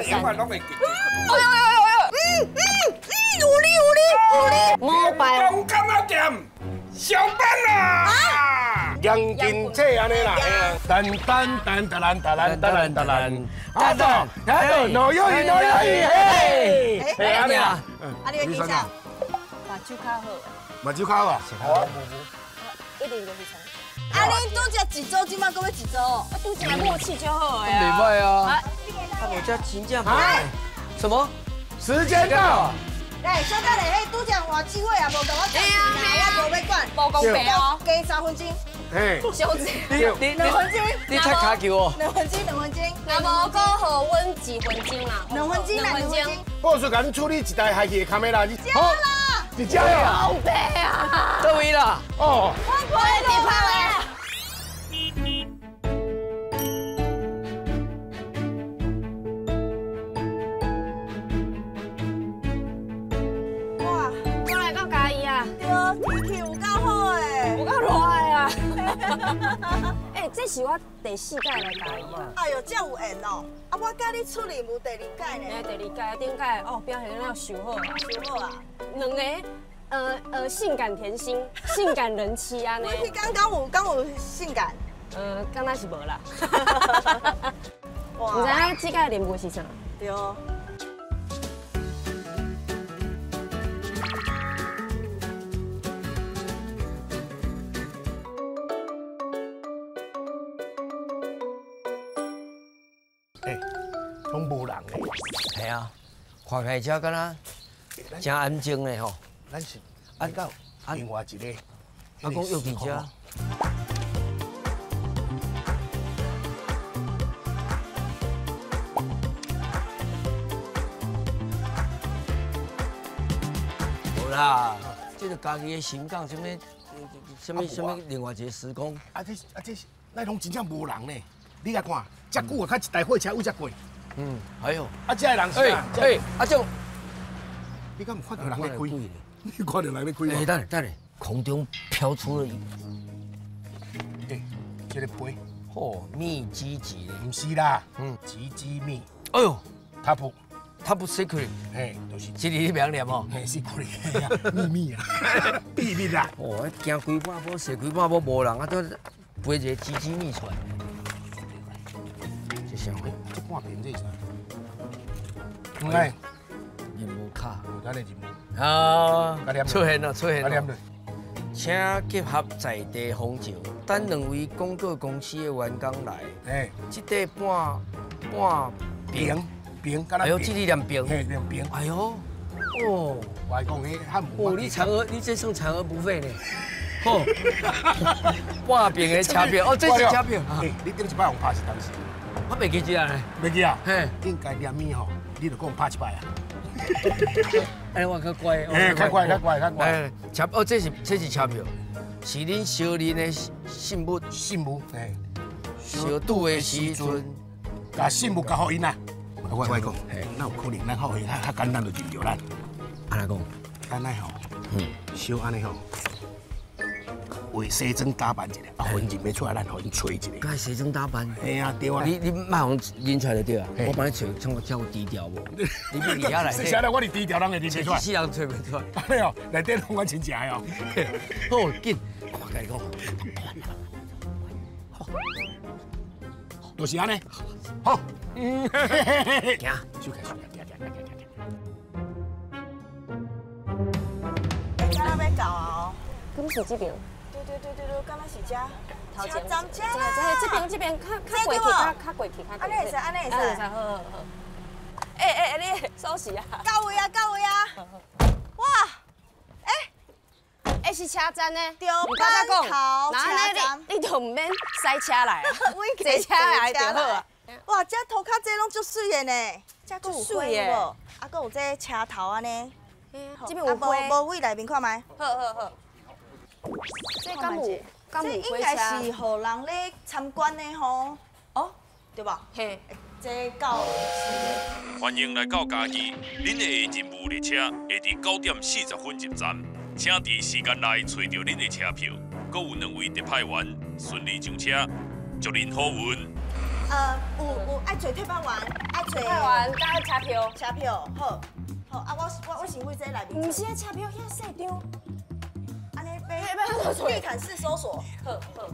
永远拢会记。哎呦呦呦呦！嗯嗯嗯，有理有理有理。无白。公柑仔店上班啦！杨金车安尼啦，噔噔噔噔噔噔噔噔噔，阿豆阿豆，诺有伊诺有伊嘿！嘿，安尼啊，啊你会记啥？目睭较好。目睭较好啊？好啊，一定就是从。啊，恁拄才一组，这摆阁欲一组，啊，拄才默契就好呀。袂歹啊。啊，我这真正袂。什么？时间到。来，小等下，彼拄才换机会也无共我讲，我无欲管，无公平哦。加三分钟。嘿。小姐。你两分钟。你踢跤球哦。两分钟，两分钟。若无阁予阮一分钟啦。两分钟，两分钟。我说共你处理一台害去的卡梅拉，你。好啦。一只啊。公平啊。到位啦。哦。我陪你拍咧。天气有够好诶，有够热的啊！哎，这是我第四届来嘉义啊。哎呦，这有缘哦！啊，我佮你出任务第二届呢。哎，第二届，顶届哦，表现了上好啊，上好啊！两个，性感甜心，性感人妻啊呢。你刚刚有，刚有性感？敢若是无啦。毋知影这届任务是啥？对。拢无人咧，系啊，看起来这敢若真安静咧吼。咱是按到另外一个，啊，讲约伫遮。无啦，这个家己的神讲，啥物啥物啥物，另外一个时空。啊这啊这，那拢真正无人咧。你来看，遮久啊，较一台货车有遮过。嗯，哎呦，啊，这个人是哎哎，阿种，你敢有看到人咧开？你看到人咧开？哎，等下等下，空中飘出了一，哎，这个批，嚯，秘籍级，毋是啦，嗯，吉吉秘，哎呦，top top secret，嘿，就是，这个你袂晓念哦，嘿，secret，秘密啊，秘密啦，哦，行规半步，踅规半步无人，啊，都飞一个吉吉秘出来。这半边这是啥？哎，任务卡，咱的任务啊，出现了，出现了。请结合在地风情，等两位广告公司的员工来。哎，这块半半平平，哎呦，这里两平，嘿，两平。哎呦，哦，我讲彼汉哦，你嫦娥，你这算嫦娥不费呢。吼，半平的车票，哦，这是车票。哎，你顶一摆用拍是当时？我袂记得啊，袂记啊？嘿，应该念咪吼，你就讲拍一摆啊。哎，我较乖，哎，较乖，较乖，较乖。哎，车哦，这是车票，是恁相认的信物，信物，嘿，相拄的时阵，共信物交予𪜶啊。我讲，哪有可能？咱好较较简单就认著咱。按怎讲？咱来吼，小按呢吼。为西装打扮一下，啊，予𪜶认袂出来，咱予𪜶揣一下。该西装打扮。嘿啊，对啊。你莫予𪜶认出来就对啊。我帮你揣，像我这有低调无？你别伫遐内底。谁来？我伫低调，人会认袂出来。世人揣袂出来。按呢哦，内底拢阮亲戚的哦。好，紧，我共你讲。就是按呢。好。行。收起，收起，行行行行行。欸，敢若欲到啊？哦。敢是这边？对对对对，敢若是遮，车站遮啦。这边这边较较过去，较较过去，较过去。按呢会使，按呢会使。好好好。欸欸欸，你锁匙啊？到位啊，到位啊！哇，欸，欸是车站呢？对，板头车站。你就毋免驶车来啊，坐车来就好啊。哇，这涂跤这拢足媠的呢，这阁有花无？啊，阁有这车头按呢。这边有花。无位内面看觅。好好好。这敢有？这应该是予人咧参观的吼，哦，对吧？嘿，这到欢迎来到嘉义，恁的任务列车会伫9点40分入站，请伫时间内揣著恁的车票。阁有两位特派员顺利上车，祝恁好运。有爱揣特派员，爱揣员佮车票。车票，好，好啊！我是为这内面。毋是啊，车票遐细张。按呢欲地毯式搜索。好好。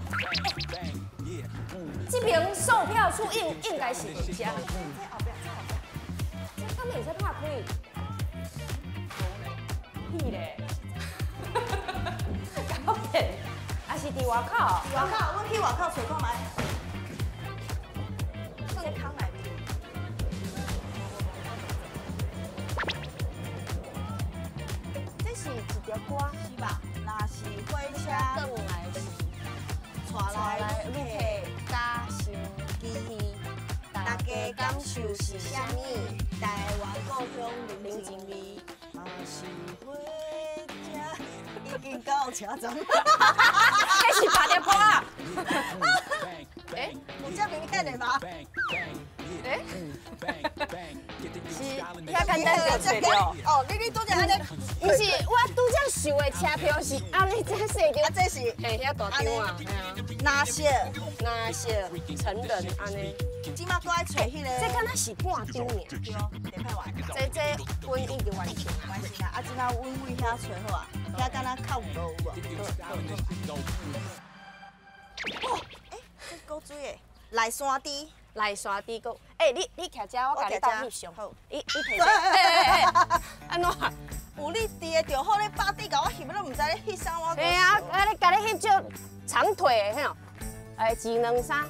这边售票处应该是伫遮。这后壁，这后壁。这敢会使拍开？屁咧！搞骗，还是伫外口？外口，阮去外口揣看觅。这空内面。这是一条歌，是吧？若是火车转来时，带来旅客加心机，大家感受是啥物？台湾故乡人情味。若是火车已经到车站，彼是别条歌啊！欸，有这明显的吗？欸，是遐简单就揣著。哦，你拄才按呢？毋是，我拄才收的车票是按呢这细张，啊这是嘿遐大张啊。哪些？哪些成人按呢？这马阁爱揣彼个。这敢若是半张尔。对，地派完。这阮已经完成啊。完成啊！啊，这马阮位遐揣好啊，遐敢若较有路有无？哦，欸，这古水的内山猪。内山猪阁，欸，你徛遮，我共你斗翕相。好，你提这。欸，按怎？有你伫的就好，你百底共我翕，拢毋知咧翕啥我。嘿啊，啊你共你翕照长腿的吼，哎，一两三。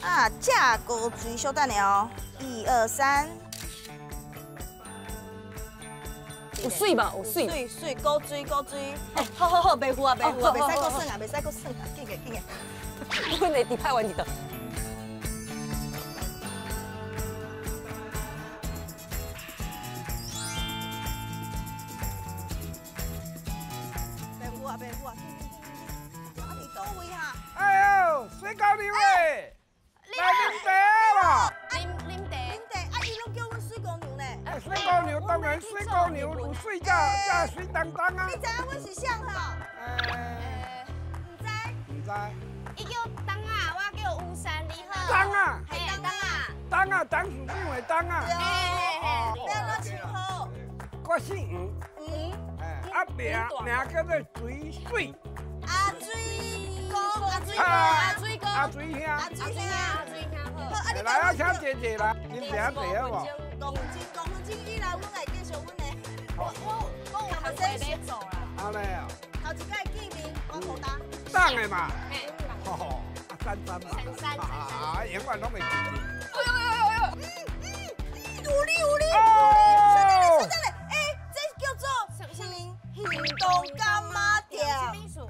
啊，这高水小等下哦，一二三。有水无？有水。水水古水古水。哎，好好好，袂赴啊，袂赴啊，袂使阁耍啊，袂使阁耍啊，紧个紧个。阮会伫派完伫倒。袂赴啊，袂赴啊，紧紧紧紧紧！啊，伫佗位哈？哎呦，水姑娘嘞，来啉茶无？啉茶。啉茶，啊，伊拢叫阮水姑娘呢。哎，水姑娘当然水姑娘有水才才水当当啊。你知影阮是谁哈？毋知。毋知。伊叫东仔，我叫吴山，你好。东仔。嘿，东仔。东仔，董事长的东仔。嘿嘿嘿。欲按怎称呼？我姓黄。黄。哎，啊名叫做水水。阿水哥，阿水哥，阿水哥，阿水兄。阿水兄，阿水兄好。来啊，请坐坐啦，啉茶茶好无？五分钟，5分钟以内，阮会继续阮的。我有工课欲做啦。按呢哦。头一摆见面，我无答。当的嘛。吼，啊珊珊嘛。珊珊。啊，永远拢会记得。哎呦哎呦哎呦！有理有理有理！稍等咧，稍等咧，欸，这叫做行动柑仔店。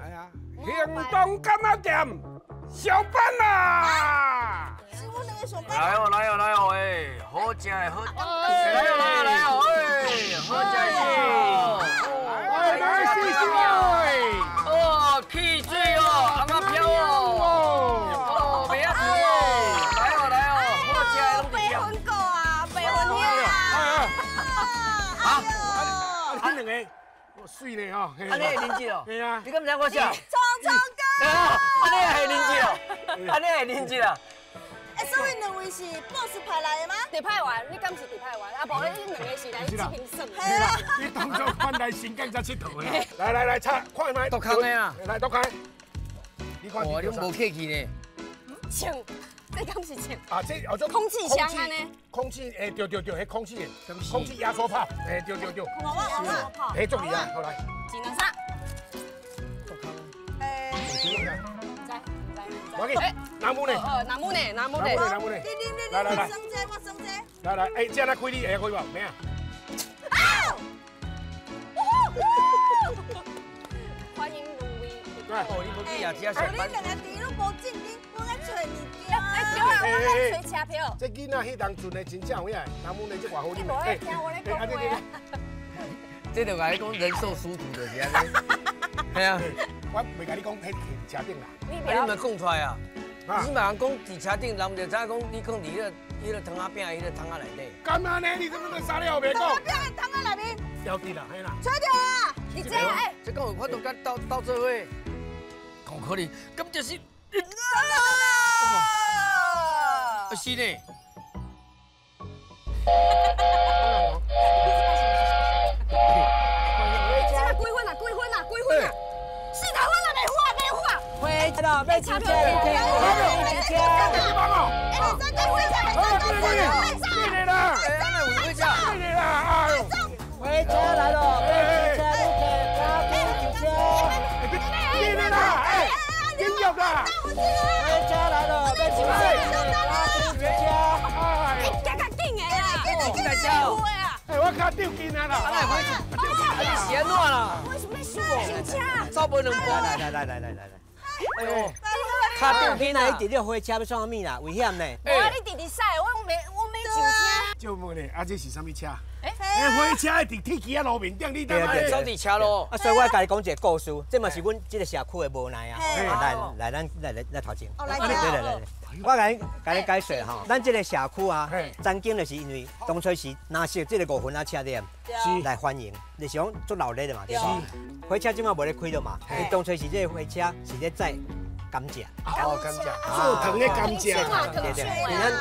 哎呀，行动柑仔店上班啦！是阮两个上班。来哦来哦来哦，哎，好食的好。来哦来哦来哦，哎，好食的。哎，来试试哎。哦，汽水哦，红仔飘哦。哦，袂晓吃。来哦来哦，好食的拢白云果啊，白云兄啊。啊！啊，你两个，我水呢吼。按呢会认得哦？对啊。你敢毋知我啥？聪聪哥。啊，按呢会认得哦？按呢会认得啊？欸，所以两位是 boss 派来的吗？特派员，你敢是特派员？啊，无你两个是来这边耍。是啦，你当作翻来新疆才𨑨迌的。来来来，插看觅。独空的啊！来独开。你看。哇，你无客气呢。穿，这敢是穿？啊，这叫做空气箱按呢？空气，欸，对对对，彼空气的，空气压缩炮，欸，对对对。我我。彼足厉害，好来。一两三。独空。欸。我去，南木呢？南木呢？南木呢？南木呢？你，来来来，我算这。来来，哎，这来开你会开无？咩啊？欢迎两位。哦，你无去夜市上班？你两个伫拢无正经，我爱揣物件。哎，对啊，我爱揣车票。这囡仔彼当阵的真正有影，南木呢这偌好啉。你无爱听我咧讲话。这就共你讲人兽殊途就是按呢。系啊，我袂共你讲，彼伫车顶啦。你毋讲出来啊？你嘛人讲伫车顶，人就知影讲你讲伫彼个汤仔饼，彼个汤仔内底。敢按呢？你怎么啥了袂讲？汤仔饼的汤仔内面。掉伫啦，嘿啦。揣著啊！你这哎，这讲有法度佮斗斗做伙，讲可能，咁就是。是呢。这摆几分啊？几分啊？几分啊？四十分啊，袂赴啊，袂赴啊！火车了，要上车，上车！火车来了，火车旅客加紧上车！火车来了，要上车，加紧上车！你加较紧的啦，来车哎，我较丢紧啊啦！你是按怎啦？为什么要上车？走无两步。来来来来来来来。哎呦，卡丢紧啊！你伫咧火车欲创啥物啦？危险呢！无啊，你直直驶，我没上车。就问你，啊，这是啥物车？哎，火车会伫铁桥仔路面顶，你当走伫车路。啊，所以我共你讲一个故事，这嘛是阮这个社区的无奈啊。来来，咱来来来头前。来来来，我共你解说吼，咱这个社区啊，曾经就是因为当初是拿设这个五分仔车店来欢迎，就是讲足闹热的嘛，对无？火车这马无咧开了嘛，伊当初是这个火车是咧载甘蔗。哦，甘蔗，做糖的甘蔗。对对，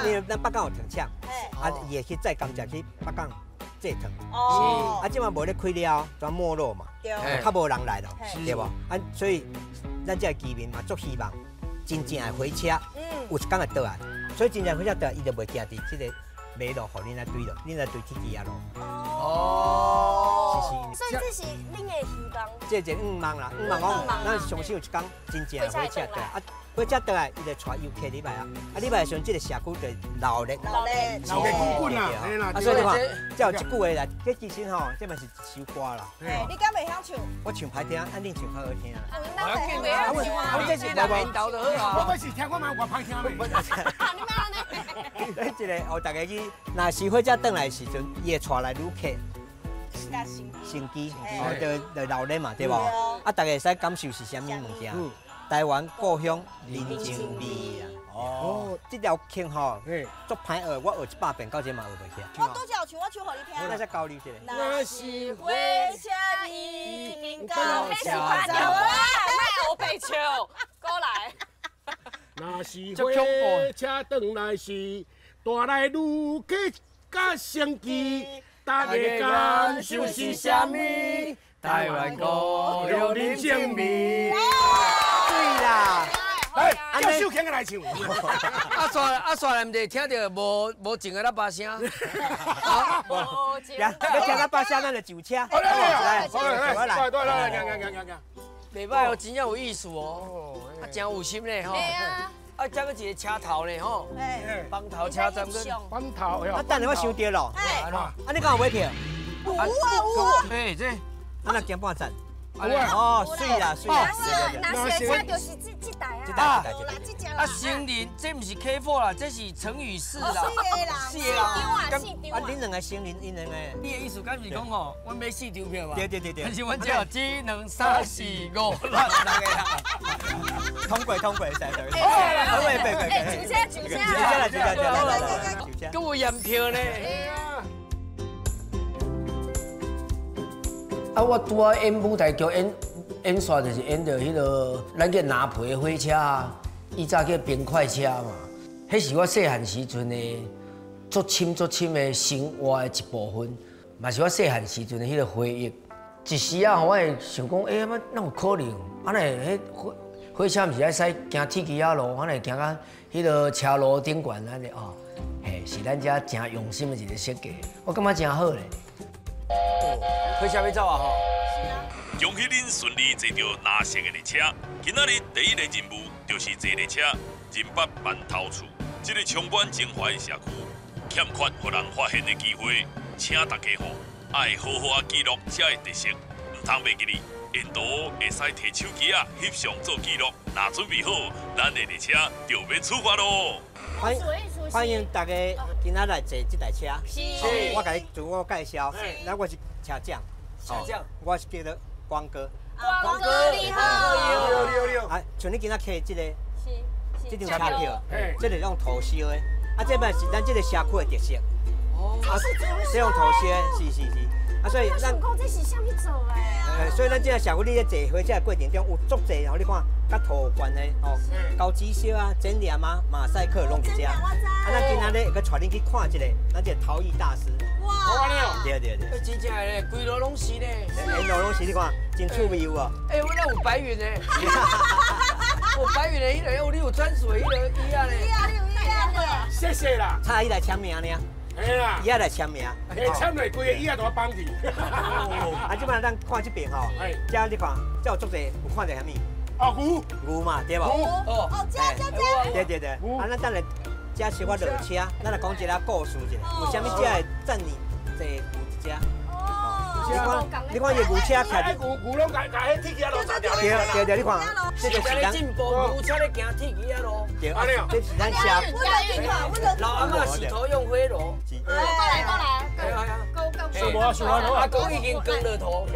因为咱北港有糖厂，啊，伊会去载甘蔗去北港制糖。哦。啊，这马无咧开了，全没落嘛，较无人来咯，对无？啊，所以咱这个居民嘛，足希望真正的火车有一天会倒来，所以真正火车倒来，伊就袂行伫这个马路，予恁来对咯，恁来对铁桥仔路。哦。是。所以这是恁的希望。这是愿望啦，愿望讲，咱相信有一天真正的火车倒来，啊，火车倒来，伊就带游客入来啊，啊，入来的时阵，这个社区就闹热，闹热，闹热滚滚啦，啊，所以你看，才有这句话啦，这其实吼，这嘛是一首歌啦。你敢袂晓唱？我唱歹听，啊，恁唱较好听。啊，阮袂晓唱。我这是领导就好啊。我是听我嘛，我歹听咧。啊，你莫按呢。这个哦，大家去，若是火车转来的时阵，伊会带来旅客。乘机，哦，就闹热嘛，对无？啊，大家会使感受是啥物物件？台湾故乡人情味啊！哦，这条曲吼，足歹学，我学100遍到这嘛学袂起来。我拄才有唱，我唱予你听。我来交流一下。若是火车已经到车站，莫乌白唱，过来。若是火车转来时，带来旅客佮乘机。大家感受是啥物？台湾故乡人情味。对啦，来，叫秀琴来唱。啊煞来，毋是听著无静的喇叭声。无静。要听喇叭声，咱就上车。来，来，来，来，来，来，来，来。袂歹哦，真正有意思哦，啊，真有心咧吼。啊，这个一个车头咧吼，帮头车站跟帮头。啊，等下我想到咯。啊，你敢有买票？有啊有啊。哎，这，啊，那行半站。哦，水啦水啦。那是车就是这台啊。这台这台。啊，成人这毋是 K4 啦，这是成语四啦。四个啦。四张啊，啊，恁两个成人，恁两个。你的意思敢是讲吼，阮买四张票嘛？对对对对。但是阮只有一、两、三、四、五、六六个啦。通过通过，使对。通过，对对对。上车上车。上车啦上车来来来，上车。阁有验票呢。啊，我拄仔演舞台剧，演煞就是演著彼个咱叫拿皮的火车啊，以早叫冰块车嘛。彼是我细汉时阵的足深足深的生活的一部分，嘛是我细汉时阵的彼个回忆。一时啊，我会想讲，欸，哪有可能？按呢，彼火车毋是爱驶行铁桥仔路，按呢行到彼个车路顶悬按呢哦，嘿，是咱遮诚用心的一个设计，我感觉诚好咧。火车欲走啊吼！恭喜恁顺利坐著蓝色的列车。今仔日第一个任务就是坐列车进北馒头厝，这个充满情怀的社区，欠缺予人发现的机会，请大家吼爱好好啊记录这的特色，毋通袂记哩。沿途会使提手机仔翕相做记录。若准备好，咱的列车就欲出发咯。欢迎大家今仔来坐这台车。是，我共你自我介绍，那我是车长，车长，我是叫做光哥。光哥你好。啊，像你今仔骑这个，这张车票，这个用土烧的，啊，这摆是咱这个社区的特色。哦。啊，这用土烧的，是是是。啊，所以咱讲这是啥物做的？所以咱这个社区，你咧坐火车的过程中有足济，吼，你看佮土有关的吼，高级烧啊、剪黏啊、马赛克拢伫遮。啊，咱今仔日会阁带恁去看一个，咱这个陶艺大师。哇！对对对。真正的咧，规路拢是咧。沿路拢是，你看，真趣味有无？哎，我那有白云呢。有白云的彼个，你有专属的彼个椅仔咧。你有椅仔。谢谢啦。差伊来签名尔。嘿啦。伊来签名。嘿，签落规个椅仔都绑去。啊，这摆咱看这边吼，这你看，这有足济，有看到啥物？哦，牛。牛嘛，对无？哦，这这这。对对对。啊，咱等下这小可落车，咱来讲一下故事一下，为啥物这会赞你坐牛一只？你看，你看伊牛车徛伫，牛牛拢共彼铁枝路砸掉咧。对对对，你看，这就是咱进步，牛车咧行铁枝路。对，这是咱社。老阿嬷洗头用火炉。过来过来。是无是无，阿公已经光了头。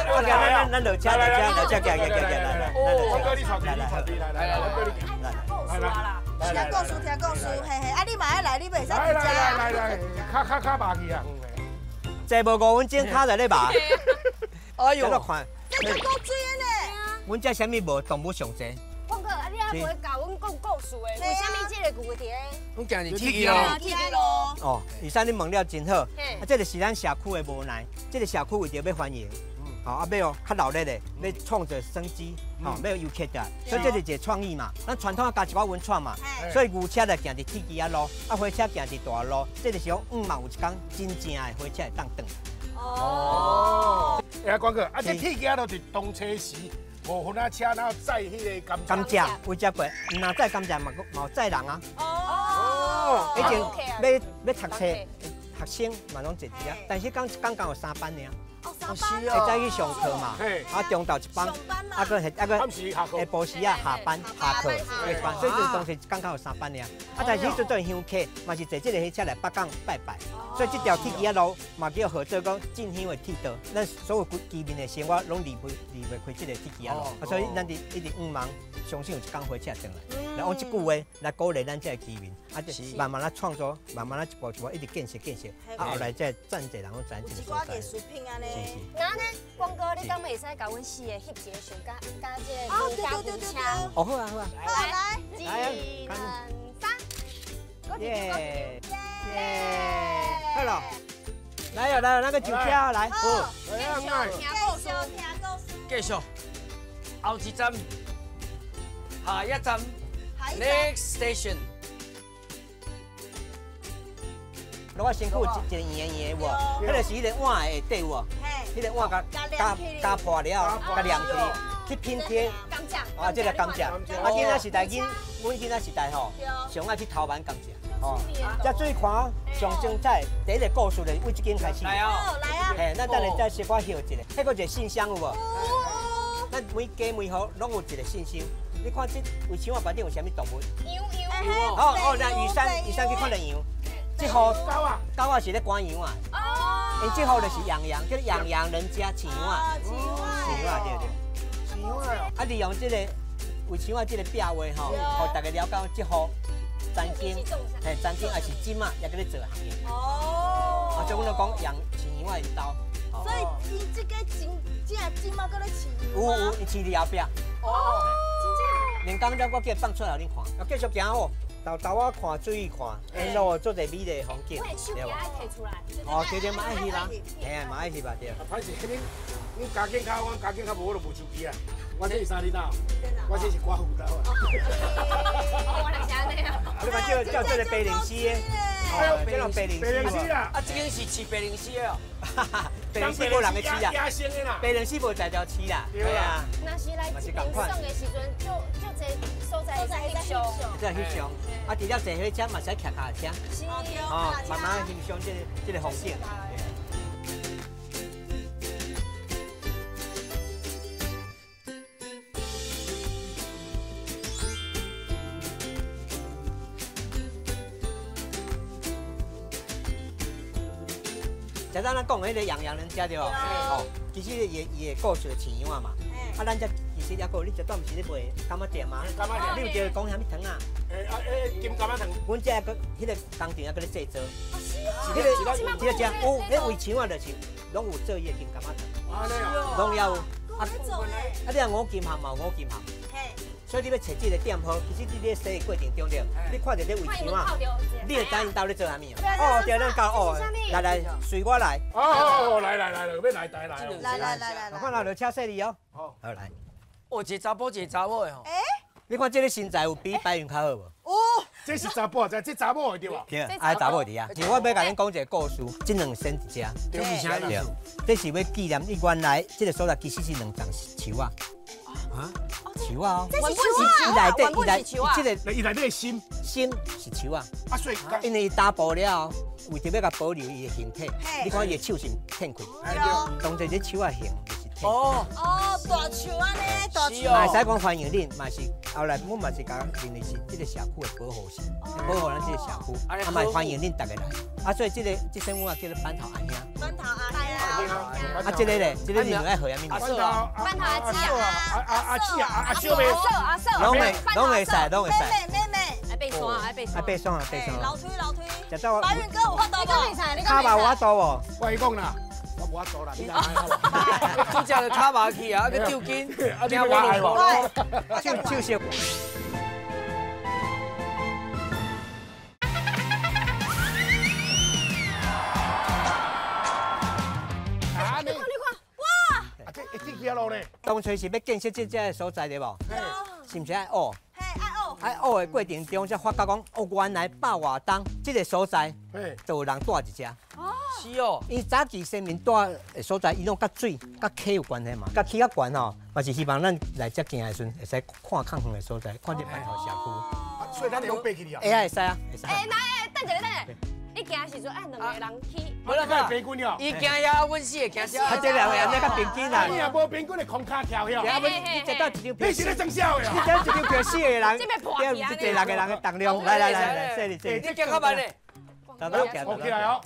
我咱咱落车落车落车，行行行行来来。我哥你坐来来来来来，我哥你来来来。听故事听故事，嘿嘿，啊你嘛爱来，你袂使伫遮。来来来来，较较较麻去啊。坐无5分钟，跤在咧麻。哎呦，看，这足够水的呢。阮这啥物无动物上济。光哥，啊你还无教阮讲故事的？为啥物这个牛伫咧？阮行伫铁枝路。铁枝路。哦，雨珊，你问了真好。啊，这个是咱社区的无奈，这个社区为着欲繁荣，好啊，欲哦较闹热的，欲创造生机，吼，欲游客的，所以这是一个创意嘛。咱传统啊加一寡文创嘛，所以牛车就行伫铁枝仔路，啊火车行伫大路，这就是讲，嘛有一天真正的火车会当转。哦。哎，光哥，啊这铁枝仔路是当车时无分仔车，然后载彼个甘蔗。甘蔗，为遮过，毋若载甘蔗嘛，嘛有载人啊。哦。以前欲读册，学生嘛拢坐伫遮，但是刚刚刚有3班尔。哦，3班。会早去上课嘛，啊，中昼1班，啊，阁啊阁下晡时啊下班下课一班，所以这当时刚刚有3班尔。啊，但是彼阵做香客嘛是坐这个火车来北港拜拜，所以这条铁枝仔路嘛叫号做讲进香的铁道。咱所有居民的生活拢离不开这个铁枝仔路，啊，所以咱伫一直向望，相信有一天火车转来，来用这句话来鼓励咱这个居民，啊，慢慢仔创作，慢慢仔一步一步一直建设建设，啊，后来再赞济人拢知影这个所在。那呢，光哥，你敢会使共阮四个翕一个相，佮这个牛加牛车？哦，好啊，好啊。好，来，一、二、三，耶耶，好了，来啊来啊，那个上车来。好，继续听故事，听故事。继续，后一站，下一站，Next station。落我身躯有一个圆圆的有无？彼个是彼个碗的底有无？彼个碗共加破了，共连起去拼贴。甘蔗。啊，这个甘蔗。啊，囡仔时代阮囡仔时代吼，上爱去偷玩甘蔗。哦。遮注意看，上精彩，第一个故事就为这间开始。来哦，来啊。嘿，咱等下再小可歇一下。彼个一个信箱有无？咱每家每户拢有一个信箱。你看这围墙仔顶有啥物动物？羊羊。哦哦，那雨山，雨山去看著羊。这户狗啊，狗仔是咧赶羊啊。哦。因这户就是养羊，叫养羊人家饲羊啊。饲羊啊，对对。饲羊啊。啊，利用这个围墙仔这个壁画吼，予大家了解这户曾经，嘿，曾经也是这马也阁咧做行业。哦。啊，所以阮拢讲养饲羊仔𪜶兜。所以伊这个真正这马阁咧饲羊。有有，伊饲伫后壁。哦，真正。连刚才我叫放出来，予恁看。啊，继续行哦。豆豆仔看注意看，沿路足济美丽的风景，对手机爱提出来。哦，对对，嘛爱翕啦，嘿啊，嘛爱翕啊，对。啊，歹势，恁家境较好，阮家境较无，我就无手机啊。我这是啥你知？我这是寡妇兜啊。哦，原来是按呢啊。你看这叫这个白灵丝的，哦，这种白灵丝啦。啊，这间是饲白灵丝的哦。白灵丝无人会饲啦。野生的啦。白灵丝无在条饲啦。对啊。若是来这边耍的时阵，就这所在会翕相。这翕相。啊，除了坐火车嘛，使骑脚踏车。是。哦，慢慢欣赏这个风景。像咱咱讲的彼个养羊人家对无？哦，其实伊的故事饲羊仔嘛。啊，咱遮其实抑阁有，你绝对毋是咧卖柑仔店吗？柑仔店。你有著讲啥物糖啊？金柑仔糖。阮遮阁彼个工厂犹阁咧制作。哦，是哦。彼个，这个遮有，彼围墙仔就是拢有做伊的金柑仔糖。是哦。拢也有。啊，你若五金行嘛有五金行。所以你欲揣这个店铺，其实你咧踅的过程中对，你看著这围墙啊，你会知𪜶兜咧做啥物哦？对，咱到哦，来来，随我来。哦，来来来来，欲来来来。来来来来来。我看到就车细腻哦。好，好来。哦，一个查埔，一个查某的吼。欸，你看这个身材有比白云较好无？有。这是查埔，这查某的对无？对，啊，查某伫遐。是我欲共恁讲一个故事，这两仙一只。这是啥意思？这是欲纪念伊原来这个所在其实是两丛树仔。啊？树仔哦，这是树仔，伊内底伊内这个伊内底的心心是树仔。啊，所以因为伊打破了后，为著欲共保留伊的形体，你看伊的手是展开，当作这树仔形就是。哦哦，大树按呢，大树。嘛会使讲欢迎恁，嘛是后来阮嘛是共认为是这个社区的保护神，保护咱这个社区，啊嘛欢迎恁逐个来。啊，所以这个这声我叫做板头阿兄。板头阿兄。啊，这个咧，这个你们爱号啥物名？板头阿姊啊，阿姊啊，阿小妹。阿嫂阿嫂。拢会拢会使，拢会使。妹妹妹妹。爱爬山，爱爬山。爱爬山啊，爬山。楼梯楼梯。白云哥有法度无？跤嘛有法度无？我跟你讲啦。我无法度啦，你来主角就跤麻去啊，去抽筋，惊我来无？手手。啊，你看你看，哇！啊，这会起路呢？当初是欲建设这个所在对无？是毋是爱学？嘿，爱学。爱学的过程中，才发觉讲，哦，原来百外冬这个所在，就有人住伫遮。是哦，因早期先民住的所在，伊拢佮水、佮溪有关系嘛，佮起较悬吼，嘛是希望咱来遮行的时阵，会使看较远的所在，看这板头社区。所以咱会用爬起去啊？会啊，会使啊，会使。欸，来，等一下，等一下，你行的时阵爱两个人去。无啦，较平均哦。伊行遐，阮四个行遮。啊，这两个人较平均啦。你若无平均，会空跤跳遐。你这到一张票。你是咧装痟的你这一张票四个人，对，这六个人的重量。来来来来，说你这。你行较慢咧。好起来哦。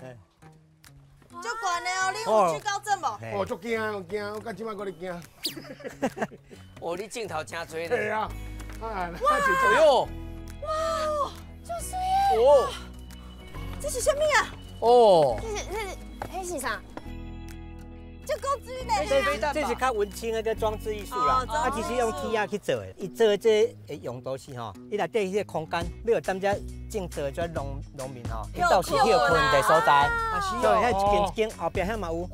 足悬的哦，你有惧高症无？哦，足惊，惊，我到这摆阁咧惊。哦，你镜头真济咧。对啊。哇！哎哟！哇，足媠的。哦。这是啥物啊？哦。这是这是啥？这够水呢。这是较文青的个装置艺术啦。啊，其实用铁仔去做的，伊做的这个用途是吼，伊内底彼个空间，欲予踮遮种植这农农民吼，伊到时歇睏的所在。所以遐一间一间，后壁遐嘛有，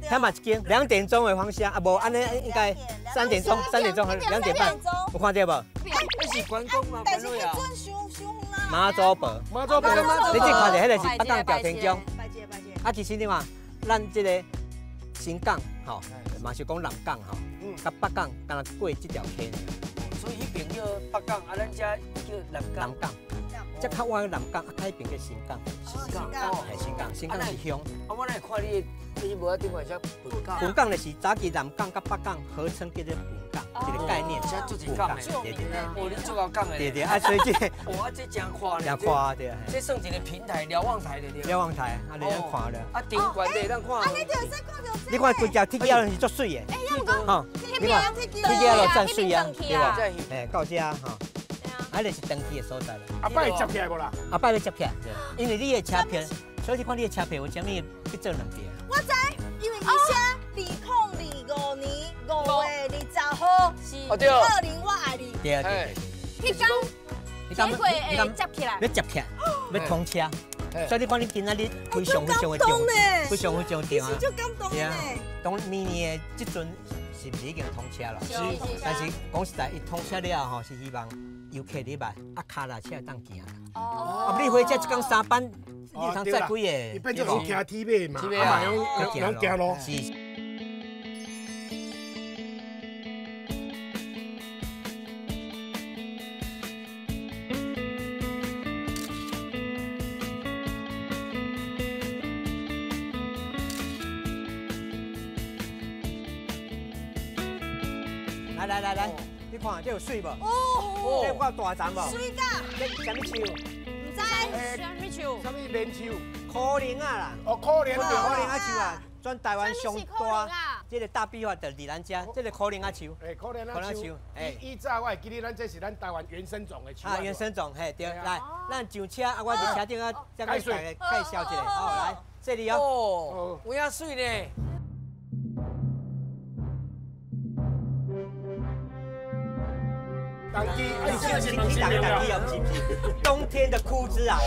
遐嘛一间，2点钟的方向啊，无按呢应该3点钟，3点钟2点半，有看到无？那是关公吗？但是彼阵伤伤远啊。妈祖婆，妈祖婆，你这看著彼个是北港朝天宫。啊，其实你看，咱这个新港吼，嘛是讲南港吼，佮北港敢若过这条溪。所以彼边叫北港，啊，咱遮叫南港。南港，这较晚南港，啊，彼边叫新港。新港，嘿，新港，新港是乡。啊，我来看你，你无仔顶悬写本港。本港就是早期南港佮北港合称叫做本港，一个概念。这足济港的，对对。哦，你足够讲的。对对，啊，所以这个。哇，这真宽真宽对。这算一个平台，瞭望台对。瞭望台，啊，你咱看了。啊，顶悬的咱看。啊，你就会使看著。你看规条铁桥是足媠的。哎，要毋讲，你看铁桥路赞媠啊，对无？嘿，到遮吼。啊，就是登记的所在啦。后摆会接起来无啦？后摆欲接起来，因为你的车票，所以你看你的车票有啥物欲做两遍？我知，因为伊写2025年5月20号是二零我爱你。对对对。彼天铁轨会接起来。欲接起来，欲通车。所以你看，你今仔日非常非常的重，非常非常重啊！足感动的。当明年的这阵是毋是已经通车了？是。但是讲实在，伊通车了后吼，是希望游客入来，啊，跤踏车会当行。哦。啊，你火车一工3班，你通载几个？伊变做是骑铁马嘛，啊嘛用行路。是。来来来来，你看这有水无？哦，这有够大丛无？水噶。这是啥物树？毋知。啥物树？啥物莲树？苦苓仔啦。哦，苦苓仔。苦苓仔树啊，全台湾上大。这个大壁画就伫咱遮，这个苦苓仔树。哎，苦苓仔树。哎，以早我会记得咱这是咱台湾原生种的树。啊，原生种，嘿，对。来，咱上车啊，我伫车顶啊，再给大家介绍一下。好，来，这里哦。哦，有影媠呢。冬机，哎，这是你打个打机啊，不是不是，冬天的枯枝啊。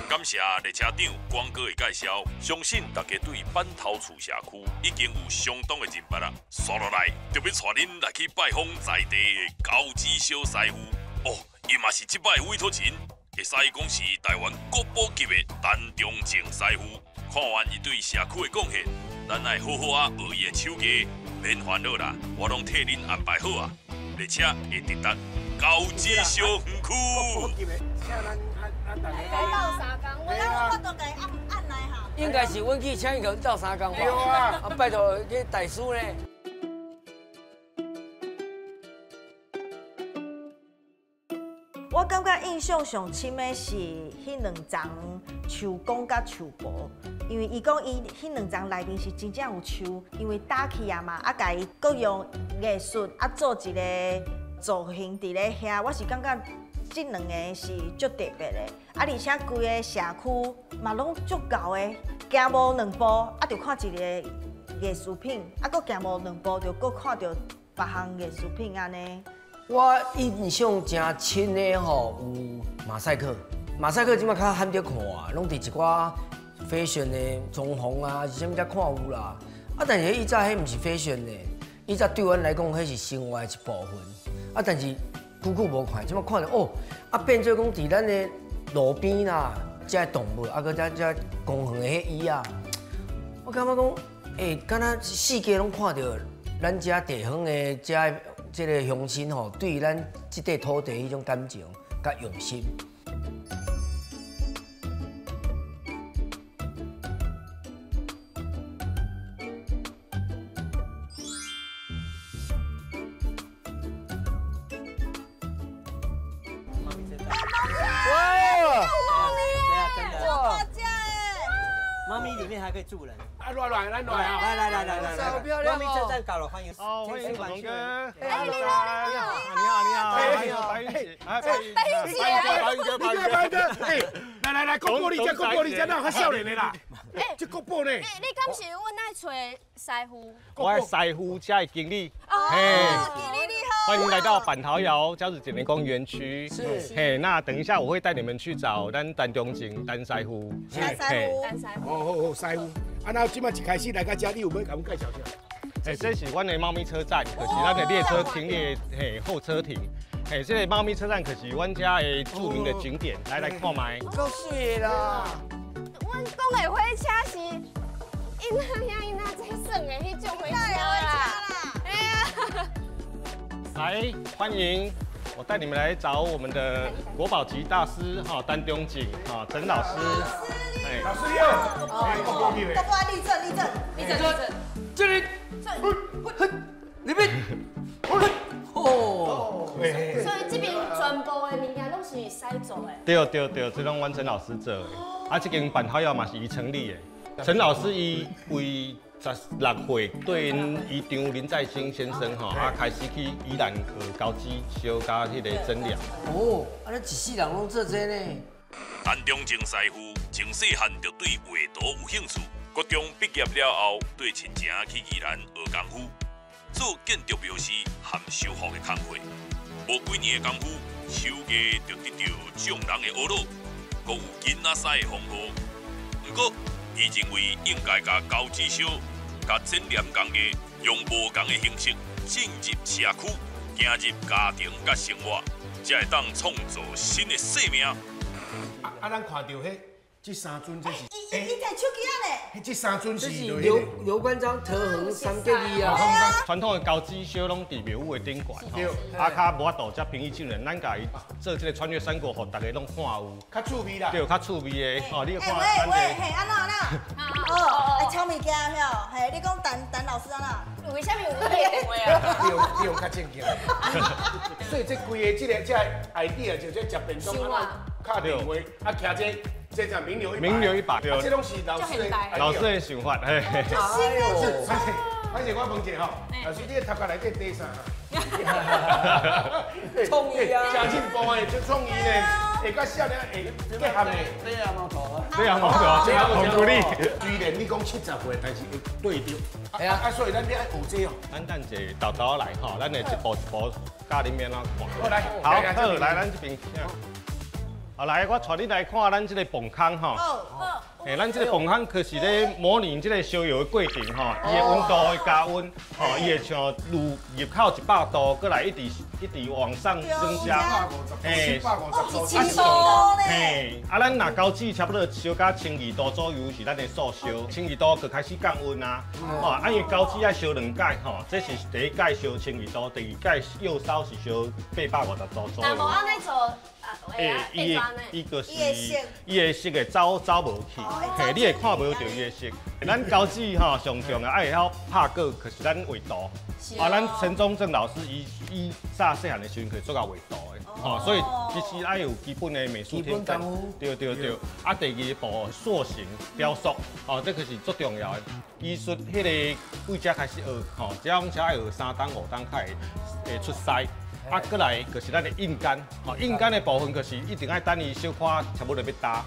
感谢列车长光哥的介绍，相信大家对板头厝社区已经有相当的认识啦。煞落来，就欲带恁来去拜访在地的高志小师傅。哦，伊嘛是这摆委托人，会使讲是台湾国宝级的陈中正师傅。看完伊对社区的贡献，咱爱好好啊学伊的手艺，免烦恼啦，我拢替恁安排好啊。列车会直达高志小园区。来斗相共，我我都共伊按按来哈。应该是阮去请伊共斗相共吧？对啊，啊拜托去大师呢。我感觉印象上深的是彼两丛树公佮树婆，因为伊讲伊彼两丛内面是真正有树，因为打起啊嘛，啊共伊各用艺术啊做一个造型伫咧遐，我是感觉这两个是足特别的，啊而且规个社区嘛拢足𠢕的，行无两步啊就看一个艺术品，啊阁行无两步就阁看著别项艺术品按呢。我印象真深的吼，有马赛克，马赛克这摆较罕著看啊，拢伫一寡 fashion 的装潢啊，是啥物才看有啦。啊，但是以早彼毋是 fashion 的，以早对阮来讲，彼是生活的一部分。啊，但是久久无看，这摆看著哦，啊变做讲伫咱的路边啦，这动物，啊，阁遮遮公园的彼椅仔，我感觉讲，欸，敢若四界拢看著咱遮地方的遮。这个乡亲吼，对咱这块土地彼种感情佮用心。哇！哇！猫咪里面还可以住人。啊，来来来来啊！来来来来来来，猫咪车站搞了，欢迎。哦，欢迎广东哥。哎，你好，你好，你好，你好，白云姐，白云姐，白云哥，白云哥，白云哥，哎，来来来，国宝你这，国宝你这，哪有较少年的啦？哎，这国宝呢？你敢是阮爱揣师傅？我的师傅，遮的经理。哦，经理你好。欢迎来到板头窑交子简联公园区。是。嘿，那等一下我会带你们去找咱陈中正陈师傅。陈师傅，陈师傅。哦哦，师傅。啊，那这摆一开始来到遮，你有欲共阮介绍啥？哎，这是阮的猫咪车站，就是咱的列车停列嘿候车亭。嘿，这个猫咪车站可是阮遮的著名的景点，来来看觅。够水的啦！阮讲的火车是𪜶仔兄𪜶仔在耍的彼种火车啦。哎呀！来，欢迎，我带你们来找我们的国宝级大师哈，陈中正哈，陈老师。老师你好，国宝立正，立正，立正，立正，这里，那边，哦，所以这边全部的物件拢是师做的。对对对，这拢阮陈老师做的。啊，这间板头窑嘛是伊成立的。陈老师伊为16岁对𪜶姨丈林再兴先生吼，啊开始去宜兰学高枝烧佮彼个诊疗。哦，啊，你一世人拢做这呢？陈中正师傅从细汉就对画图有兴趣，高中毕业了后，对亲情去宜兰学功夫，做建筑庙师和修复的工课。无几年的功夫，手艺就得到众人的呵咾，阁有囡仔师的封号。不过，伊认为应该共高枝烧、共剪黏工艺用无仝的形式进入社区，行入家庭佮生活，才会当创造新的生命。啊，咱看著彼这三尊，这是伊摕手机啊咧。这三尊是刘关张桃园三结义啊。传统的高枝烧拢伫庙宇的顶悬吼，啊，较无法度遮平易近人，咱共伊做这个穿越三国，予大家拢看有。较趣味啦。对，较趣味的吼，你看咱这。喂嘿，按怎按怎？哦，哎，抄物件吼，嘿，你讲陈陈老师按怎？为啥物有你的电话啊？你有较正经。所以这规个这个这 idea 就这食便当啊。敲电话，啊，徛这这叫名流一百，名流一百，这拢是老师的老师的想法，嘿。是，反正我问一下吼，老师，你的头壳内底底啥？创意啊，真进步的，真创意呢。会甲少年会结合的。这样毛头，这样毛头，这样红鼓励。虽然你讲70岁，但是会对著。啊，所以咱要爱学这哦。咱等下豆豆来吼，咱会一步一步教恁按怎看。好来，好，好来，咱这边。好来，我带你来看咱这个泵空吼。嘿，咱这个泵空可是咧模拟这个烧窑的过程吼，伊的温度会加温，吼，伊会像入入口100度，阁来一直一直往上增加。嘿，750度嘿，啊，咱若交子差不多烧到1200度左右是咱的素烧，1200度就开始降温啊。吼，啊，因为交子爱烧两摆吼，这是第一摆烧1200度，第二摆釉烧是烧850度左右。若无按呢做。欸，伊就是伊的色会走走无去，嘿，你会看无著伊的色。咱交子吼上重要爱会晓拍稿，可是咱画图。啊，咱陈忠正老师伊伊早细汉的时阵，可做甲画图的，吼，所以其实爱有基本的美术天分。对对对。啊，第二步塑形雕塑，哦，这可是足重要的。技术，彼个对遮开始学，吼，这拢才爱学3冬5冬才会出师。啊，阁来就是咱的印杆，吼，印杆的部分就是一定爱等伊小可差不多欲焦，啊，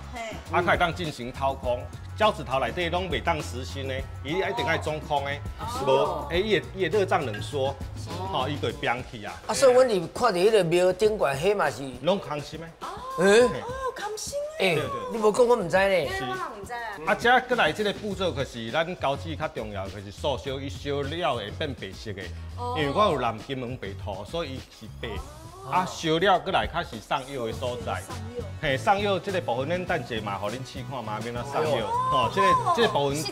才会当进行掏空。胶纸头内底拢袂当实心的，伊一定爱中空的，无，欸，伊会热胀冷缩，吼，伊就会变去啊。啊，所以阮伫看著彼个庙顶悬，彼嘛是拢空心的。欸，哦，空心的。欸，你无讲我毋知呢。是，我毋知啊。啊，这阁来这个步骤，可是咱胶纸较重要，就是素烧，伊烧了会变白色的。因为我有染金门白土，所以伊是白。啊，烧了阁来较是上釉的所在。嘿，上釉这个部分，咱等下嘛，予恁试看嘛，免怎上釉。吼，这个部分，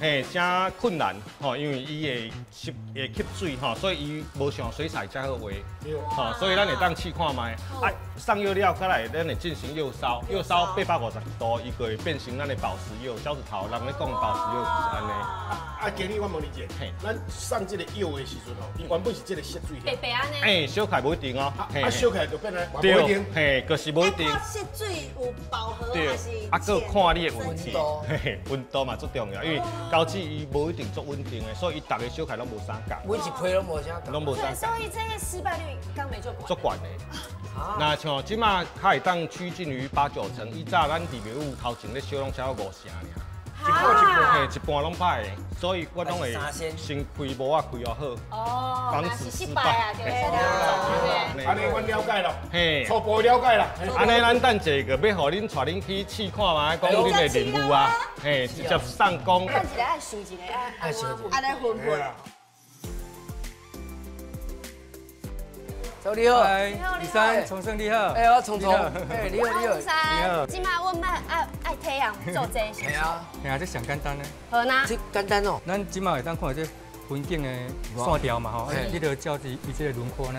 嘿，真困难吼，因为伊会吸会吸水吼，所以伊无像水彩遮好画。吼，所以咱会当试看觅。啊，上釉了，阁来咱会进行釉烧，釉烧850度，伊就会变成咱的宝石釉，胶纸头人咧讲宝石釉就是按呢。啊，经理，我问你一下，咱上这个釉的时阵吼，伊原本是这个色水。白白按呢？欸，烧开无一定哦。啊，烧起来就变来无一定，嘿，就是无一定。色水有饱和还是？啊，阁看你的运气，嘿，温度嘛足重要，因为胶纸伊无一定足稳定的，所以伊逐个烧起来拢无相仝。每一批拢无相仝，拢无相仝。所以这个失败率敢袂足悬？足悬的。若像这马较会当趋近于8、9成，以早咱伫庙宇头前咧烧拢超过5成尔。一半一半，嘿，一半拢歹的，所以我拢会先开模仔开好，防止失败啊，对。按呢，阮了解了，嘿，初步了解啦。按呢，咱等下个欲予恁带恁去试看觅，讲恁的任务啊，嘿，直接上工。等一下爱想一下，爱想一下，按呢混混。你好，李三，崇胜你好。哎，我聪聪，哎，你好，你好。崇三，这马阮爱爱体验做这个。系啊，系啊，这上简单的。好呐。这简单哦。咱这马会当看这风景的线条嘛吼，你就照伊这个轮廓呢，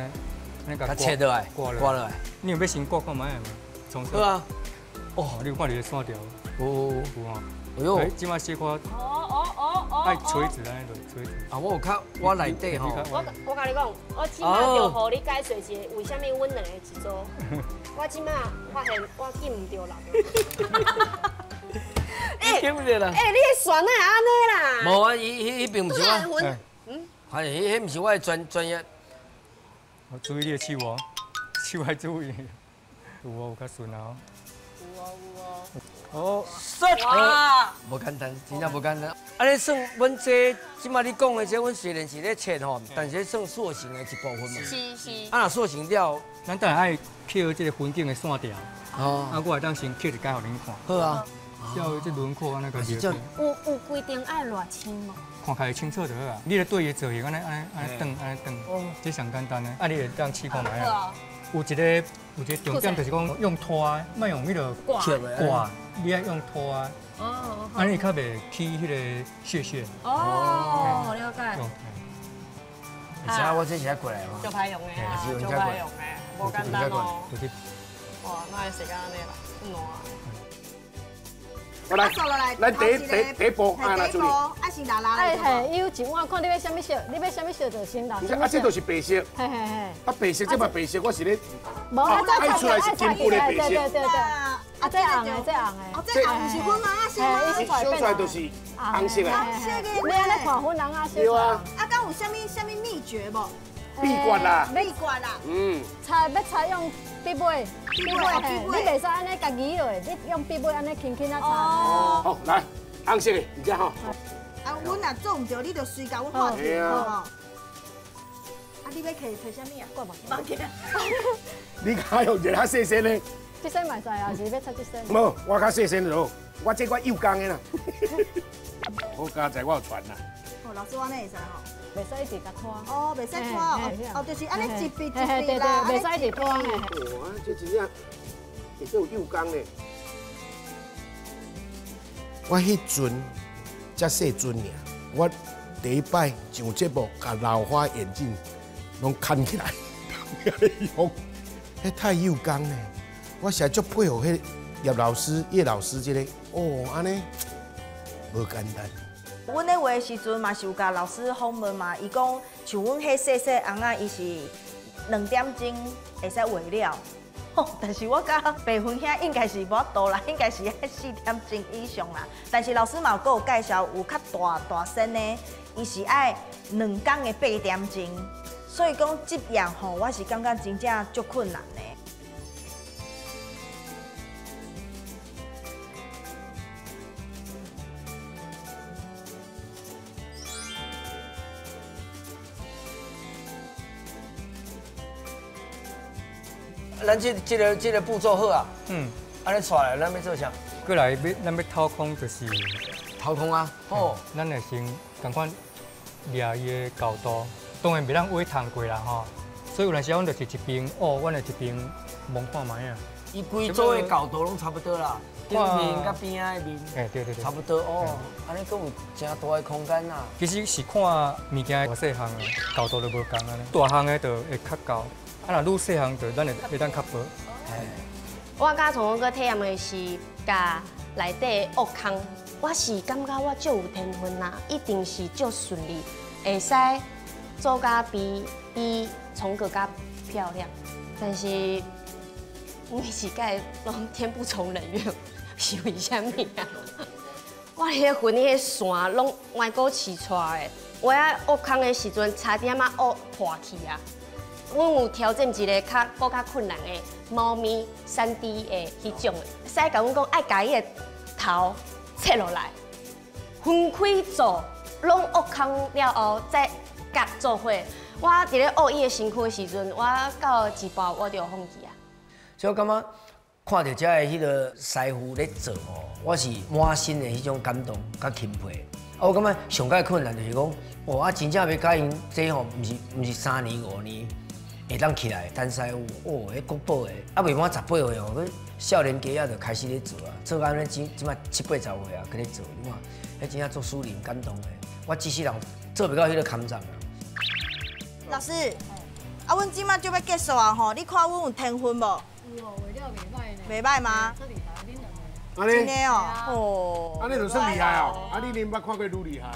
按呢共切落来，刮落来。你有欲先刮看觅吗？崇胜。好啊。哦，你有看到线条？有。有啊。哎呦，这马小可。哦。爱垂直按呢落，垂直。啊，我有较我内底吼。我共你讲，我这马就予你解说一下，为啥物阮两个一组？我这马发现我见毋著人。见毋著人。欸，你的船哪会按呢啦？无啊，伊彼并毋是我。嗯。反正彼毋是我的专业。我注意你的手哦，手爱注意。有哦，有较顺啊。有哦，有哦。哦，哇！无简单，真正无简单。按呢算，阮这这马你讲的这，阮虽然是咧切吼，但是算塑形的一部分嘛。是是。啊，若塑形了，咱等下爱刻这个风景的线条。哦。啊，我会当先刻一摆予恁看。好啊。照这轮廓按呢个。有规定爱偌深无？看起来清楚就好啊。你咧对伊造型按呢按呢按呢转按呢转，这上简单的。啊，你会当试看觅啊？有一个重点就是讲用拖，莫用彼个挂挂，你爱用拖。哦。按呢较袂起彼个屑屑。哦，了解。而且我这是爱过来吗？就歹用的啊，就歹用的，无简单哦。哇，哪会时间按呢啦？这烂。来，来第一步，啊，来处理。啊，先拉拉。哎嘿，伊有一碗，看你欲啥物色，你欲啥物色就先拉。啊，这都是白色。嘿嘿嘿。啊，白色这嘛白色，我是咧。无，啊，出来是金箔的白色。对对对对。啊，这红的，这红的。哦，这红是粉红色吗？烧出来就是红色的。红色的。你按呢看粉红色。对啊。啊，敢有啥物秘诀无？秘诀啦。秘诀啦。嗯。采欲采用笔尾，笔尾，你袂使按呢共移落，你用笔尾按呢轻轻仔擦。好，来，红色的，你这吼。啊，阮若做毋著，你就随共阮画掉吼。啊，你欲摕摕啥物啊？我无记。你敢用一个较细身的？这身嘛会使啊，是欲擦这身？无，我较细身就好，我这我幼工的啦。好佳哉，我有传啦。哦，老师，我按呢会使吼？袂使一直共拖。哦，袂使拖哦，哦，就是按呢一笔一笔啦，袂使一直拖。哇，这真正会做幼工呢。我彼阵才细阵尔，我第一摆上节目，共老花眼镜拢牵起来，用，彼太幼工呢。我实在足佩服彼叶老师、叶老师这个，哦，按呢无简单。阮咧画的时阵嘛是有共老师访问嘛，伊讲像阮彼细细尪仔，伊是2点钟会使画了。但是我佮白云兄应该是无法度啦，应该是爱4点钟以上啦。但是老师嘛有阁有介绍，有较大大身的，伊是爱2工的8点钟。所以讲这样吼，我是感觉真正足困难的。咱这个步骤好啊，按呢带来，咱欲做啥？过来欲咱欲掏空就是掏空啊，哦，咱会先仝款掠伊的角度，当然袂当画烫过啦吼，所以有阵时阮就是一边学，阮会一边摸看觅啊。伊规组的角度拢差不多啦，顶面佮边仔的面，哎对对对，差不多哦，按呢阁有诚大的空间啦。其实是看物件大细项的角度就无仝按呢，大项的就会较高。啊，若愈细项就咱会当较薄。我佮从哥体验的是，共内底挖空，我是感觉我足有天分啦，一定是足顺利，会使做甲比从哥较漂亮。但是每一届拢天不从人愿，是为啥物啊？我彼个云彼个线拢歪过刺出来的，我遐挖空的时阵，差点仔挖破去啊！阮有挑战一个较阁较困难的猫咪3D 的彼种的，师共阮讲爱共伊的头切落来，分开做，拢挖空了后再夹做伙。我伫咧挖伊的身躯的时阵，我到一半我就放弃啊。所以我感觉看著遮的彼个师傅咧做吼，我是满身的彼种感动佮钦佩。啊，我感觉上盖困难就是讲，哦，啊，真正欲共𪜶这吼，毋是3年5年。会当起来，陈师傅哦，彼国宝的，啊未满18岁哦，阁少年家仔就开始咧做啊，做到按呢这这摆70、80岁啊，阁咧做，你看，彼真正足使人感动的。我这世人做袂到彼个坎站啊。老师，啊，阮这摆就欲结束啊吼，你看阮有天分无？有哦，画了袂歹呢。袂歹吗？足厉害，恁两个。真的哦，哦。按呢就算厉害哦，啊，你恁捌看过愈厉害？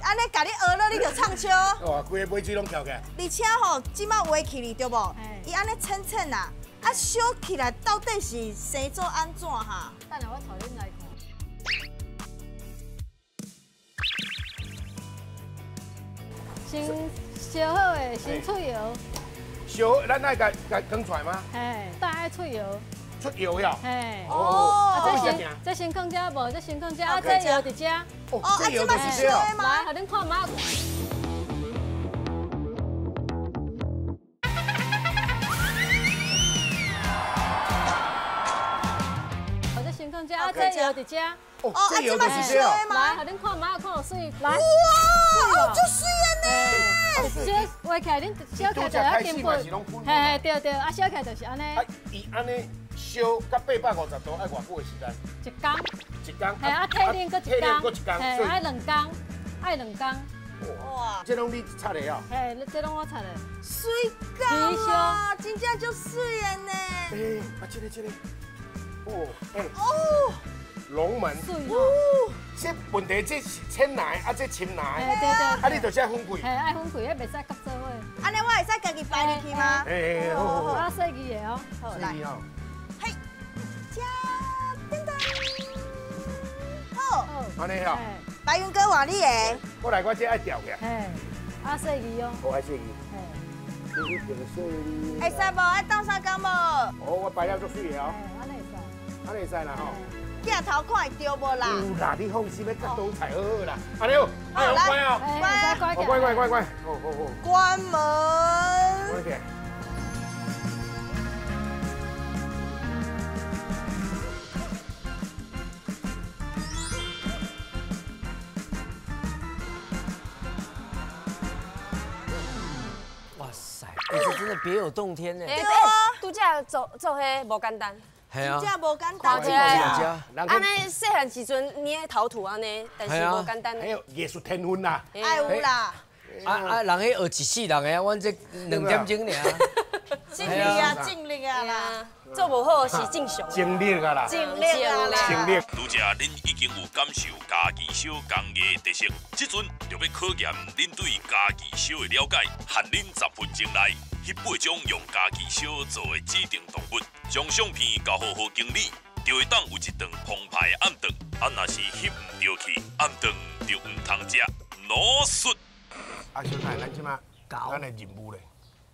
按呢共你学了，你就唱笑。哇，规个尾水拢翘起来。而且吼，这摆画起哩对无？伊按呢浅浅啊，啊烧起来到底是生做按怎哈？等下我带恁来看。先烧好的，先出油。烧，咱爱共放出来吗？嘿，等爱出油。出油呀！嘿，哦，这先放这无，这先放这，啊，这油伫这。哦，这油就是这。来，予恁看觅。我这先放这，啊，这油伫这。哦，这油就是这。来，予恁看觅，看有水。来。哇，足水的呢！烧画起来，恁烧起来就爱金箔。嘿，对对，啊，烧起来就是按呢。啊，伊按呢。烧到850度爱偌久的时间？一工。一工。嘿，啊，退冷阁一工。嘿，爱2工，爱2工。哇！这拢你插的哦？嘿，这拢我插的。水够啊，真正足水的呢。哎，啊，这个，哦，哎，哦，龙门。哦，这问题这是浅奶，啊，这深奶。对对。啊，你就是爱分开。嘿，爱分开，彼袂使夹做伙。按呢，我会使家己摆入去吗？哎，好好好。啊，细腻的哦。好，来。嘿，加噔噔，好，按呢哦。白云哥换你的。我来，我这爱调起来。嘿，啊，细腻哦。我爱细腻。嘿。会使无？爱斗相共无？哦，我摆了足水的哦。按呢会使，按呢会使啦吼。镜头看会著无啦？有啦，你放心，要甲倒菜好好啦。按呢好，好关哦，关，关关关关，好好好。关门。关起来。哇塞，这真的别有洞天呢。对啊，拄则做做彼无简单。真正无简单，看起来，按呢细汉时阵捏陶土按呢，但是无简单。还有艺术天分啦，爱有啦。啊，人彼学一世人的，阮这2点钟尔。尽力啊，尽力啊啦，做无好是正常。尽力啊啦，尽力啊啦。尽力。拄则恁已经有感受家己烧工艺特色，这阵就欲考验恁对家己烧的了解，限恁10分钟内。翕8种用家己烧做的指定动物，将相片交予何经理，就会当有一顿澎湃的暗顿。啊，若是翕毋著去，暗顿就毋通食，老实。啊，小等，咱这马咱的任务咧，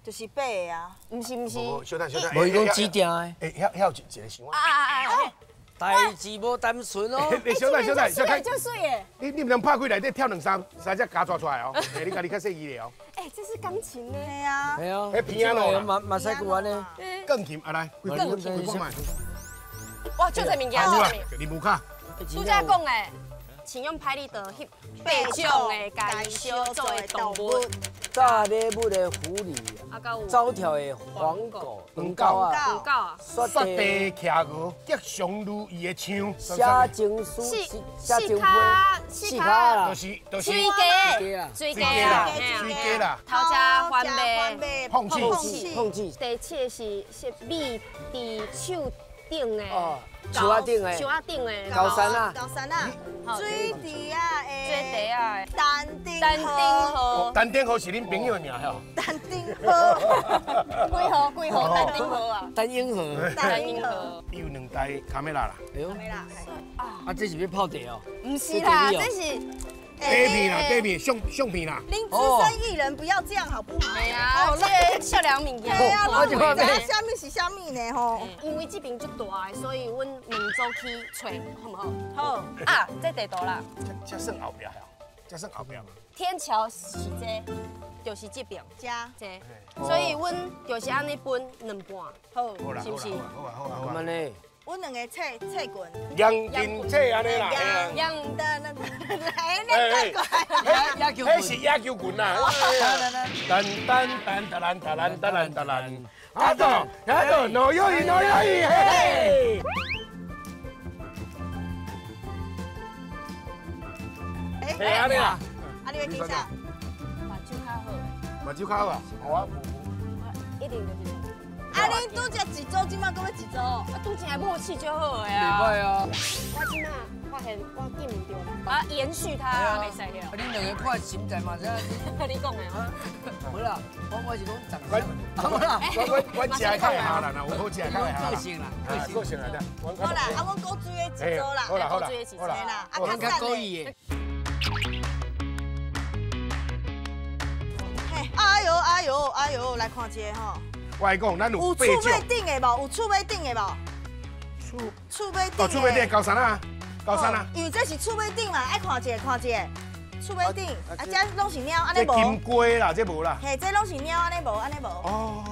就是8个啊，毋是毋是，小等小等，无伊讲指定的。欸，遐有一个想啊啊啊！代志无单纯哦。你小等小等，小等，足水的。你毋通拍开内底跳两三三只夹抓出来哦。欸，你家己较细腻咧哦。欸，这是钢琴呢。对啊。对啊。彼片仔嘛嘛使过安呢。钢琴啊来，钢琴。哇，就这物件。任务卡。拄则讲的，请用拍立得翕8种的家己烧做的动物。炸礼物的狐狸，走跳的黄狗，黄狗啊，黄狗啊，雪地企鹅，吉祥如意的枪，写情书，写情批，四卡啦，就是水鸡，水鸡啦，水鸡啦，头家番麦，碰气，碰气。第7个是米伫树顶的。树仔顶的，树仔顶的，高山啊，高山啊，水池啊，水池啊，丹顶鹤，丹顶鹤是恁朋友的名吼？丹顶鹤，几号几号丹顶鹤啊？丹顶鹤，丹顶鹤。伊有2台卡梅拉啦。哎呦，啊，这是欲泡茶哦？毋是啦，这是。底片啦，底片相片啦。恁资深艺人不要这样好不好？对啊，这个少年物件。对啊，拢唔知影啥物是啥物呢吼。因为这边足大的，所以阮2组去揣，好唔好？好。啊，这地图啦。这算后壁哦，这算后壁嘛。天桥是这，就是这边。这。所以阮就是按呢分2半，好，是不是？好啊，好啊，好啊。咁呢？阮两个册册群，杨金册按呢啦，杨的那来，那个野球，彼是野球群啦。噔噔噔噔噔噔噔噔噔，阿杜阿杜，诺尤伊诺尤伊，嘿！哎，按呢啦，啊，你欲记啥？目睭较好。目睭较好啊，好啊，无。一定就是。啊！你拄才一组，这马阁欲一组，啊，拄才默契就好的啊。袂歹啊。我这马发现我记毋著，我延续它啊，袂使了。啊，恁两个看心在嘛？这你讲的。无啦，我是讲长相。无啦，我食的较会下啦，有好食的较会下。个性啦，个性啦，好啦，啊，阮古追的一组啦，好啦好啦，好啦，啊，较较故意的。嘿，哎呦哎呦哎呦，来看一下吼。我来讲，咱有有厝尾顶的无？有厝尾顶的无？厝尾顶。哦，厝尾顶高山啊，高山啊。因为这是厝尾顶嘛，爱看一下看一下。厝尾顶，啊，这拢是猫，按呢无。这金龟啦，这无啦。嘿，这拢是猫，按呢无，按呢无。哦。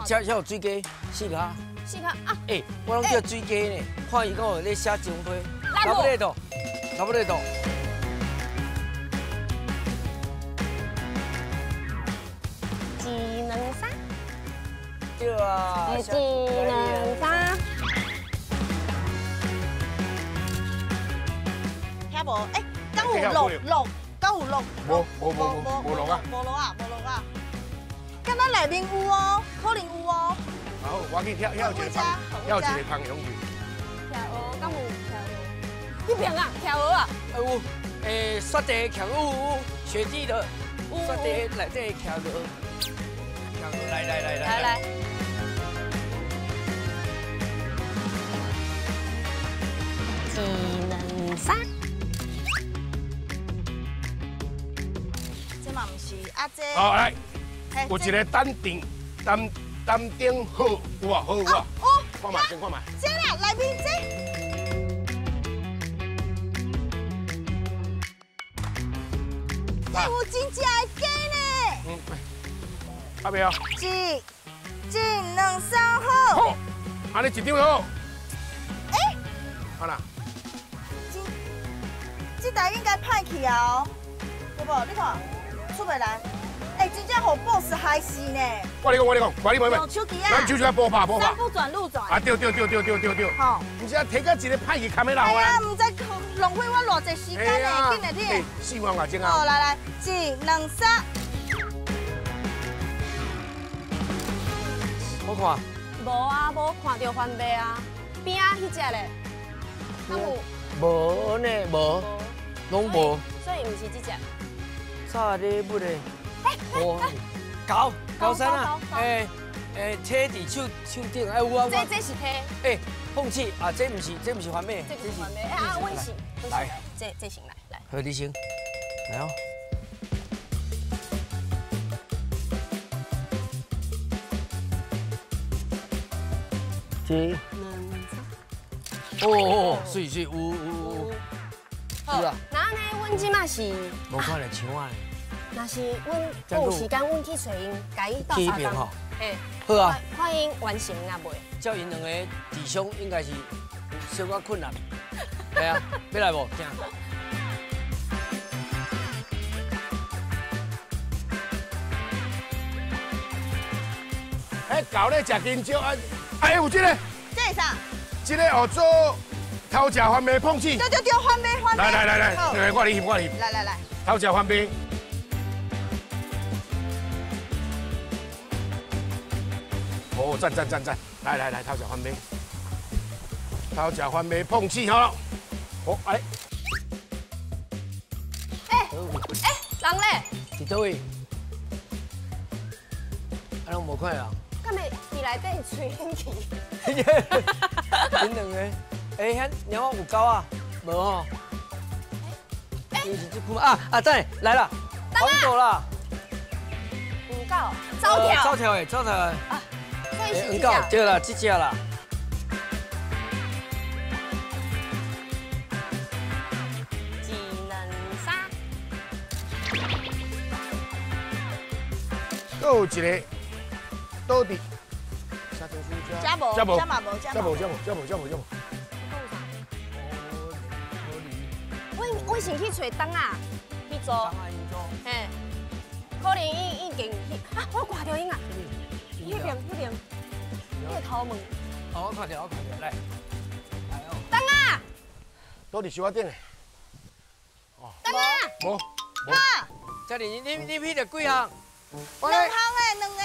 这有水鸡，四跤。四跤啊！欸，我拢叫水鸡呢，看伊敢有咧写情批。拉不咧度，拉不咧度。 1、2、3。对啊。1、2、3。听无？欸，敢有落落？敢有落？无无无无无落啊！无落啊！无落啊！敢若内面有哦，可能有哦。好，我去遐有一个芳，遐有一个芳香去。企鹅，敢有企鹅？彼边啊，企鹅啊。有，欸，雪地企鹅有，雪地的，雪地内底企鹅，企鹅来来来来来。1、2、3。这嘛毋是啊，这。好来。嘿，有一个丹顶丹丹顶鹤，有啊，好有啊。看觅，先看觅。这啦，内面这。这有真正的鸡呢。嗯。阿未啊？一、一、两、三，好。好，按呢一张好。欸。好啦。这台应该歹去啊，对无？你看，出袂来。哎，真正予 boss 害死呢！我跟你讲，我跟你讲，我你用手机啊！咱手机啊，拨拍拨拍。山不转路转。啊，对对对对对对对。好。毋是啊，提到一个歹去卡咩啦？哎呀，毋知浪费我偌济时间呢，紧来听。4万外钟啊！好，来来，一、两、三。我看。无啊，无看到番麦啊，边仔彼只咧，敢有？无呢，无，拢无。所以毋是这只。啥礼物咧？哦，高高山啊，哎哎，车伫手手顶，哎有啊。这是车。哎，放弃啊，这毋是这毋是番麦。这不是番麦，哎啊，阮是。来，这先来来。好，你先。来哦。这。哦哦，水水有有有。好。那呢，阮这马是。无看到墙啊。若是阮有时间，阮去揣𪜶，共伊斗相共。嘿，好啊。看𪜶完成啊未？照𪜶两个智商，应该是小可困难。系啊，欲来无？行。哎，狗咧食香蕉啊！哎，有这个。这是啥？这个学做偷食番麦碰瓷。对对对，番麦番麦。来来来来，我来翕我来翕。来来来。偷食番麦。哦，赞赞赞赞！来来来，偷食番麦，偷食番麦碰瓷好。好，哎。哎哎，人咧？伫佗位？啊，拢无看人。敢会伫内底吹冷气？恁两个，哎，遐猫仔有狗啊？无吼。哎，是这久啊啊！等下来了，黄狗啦。黄狗，走跳。走跳的，走跳的。啊。黄狗对啦，这只啦。一、两、三。阁有一个，倒伫。这无，这嘛无，这无，这无，这无，这无，这无。阮先去揣东仔去做。嘿，可能伊已经去啊，我挂著𪜶啊。彼边，彼边。你个头毛。哦，我看著，我看著，来，来哦。东仔。倒伫树仔顶的。东仔。无。哈。这里你翕著几项？两项诶，两个。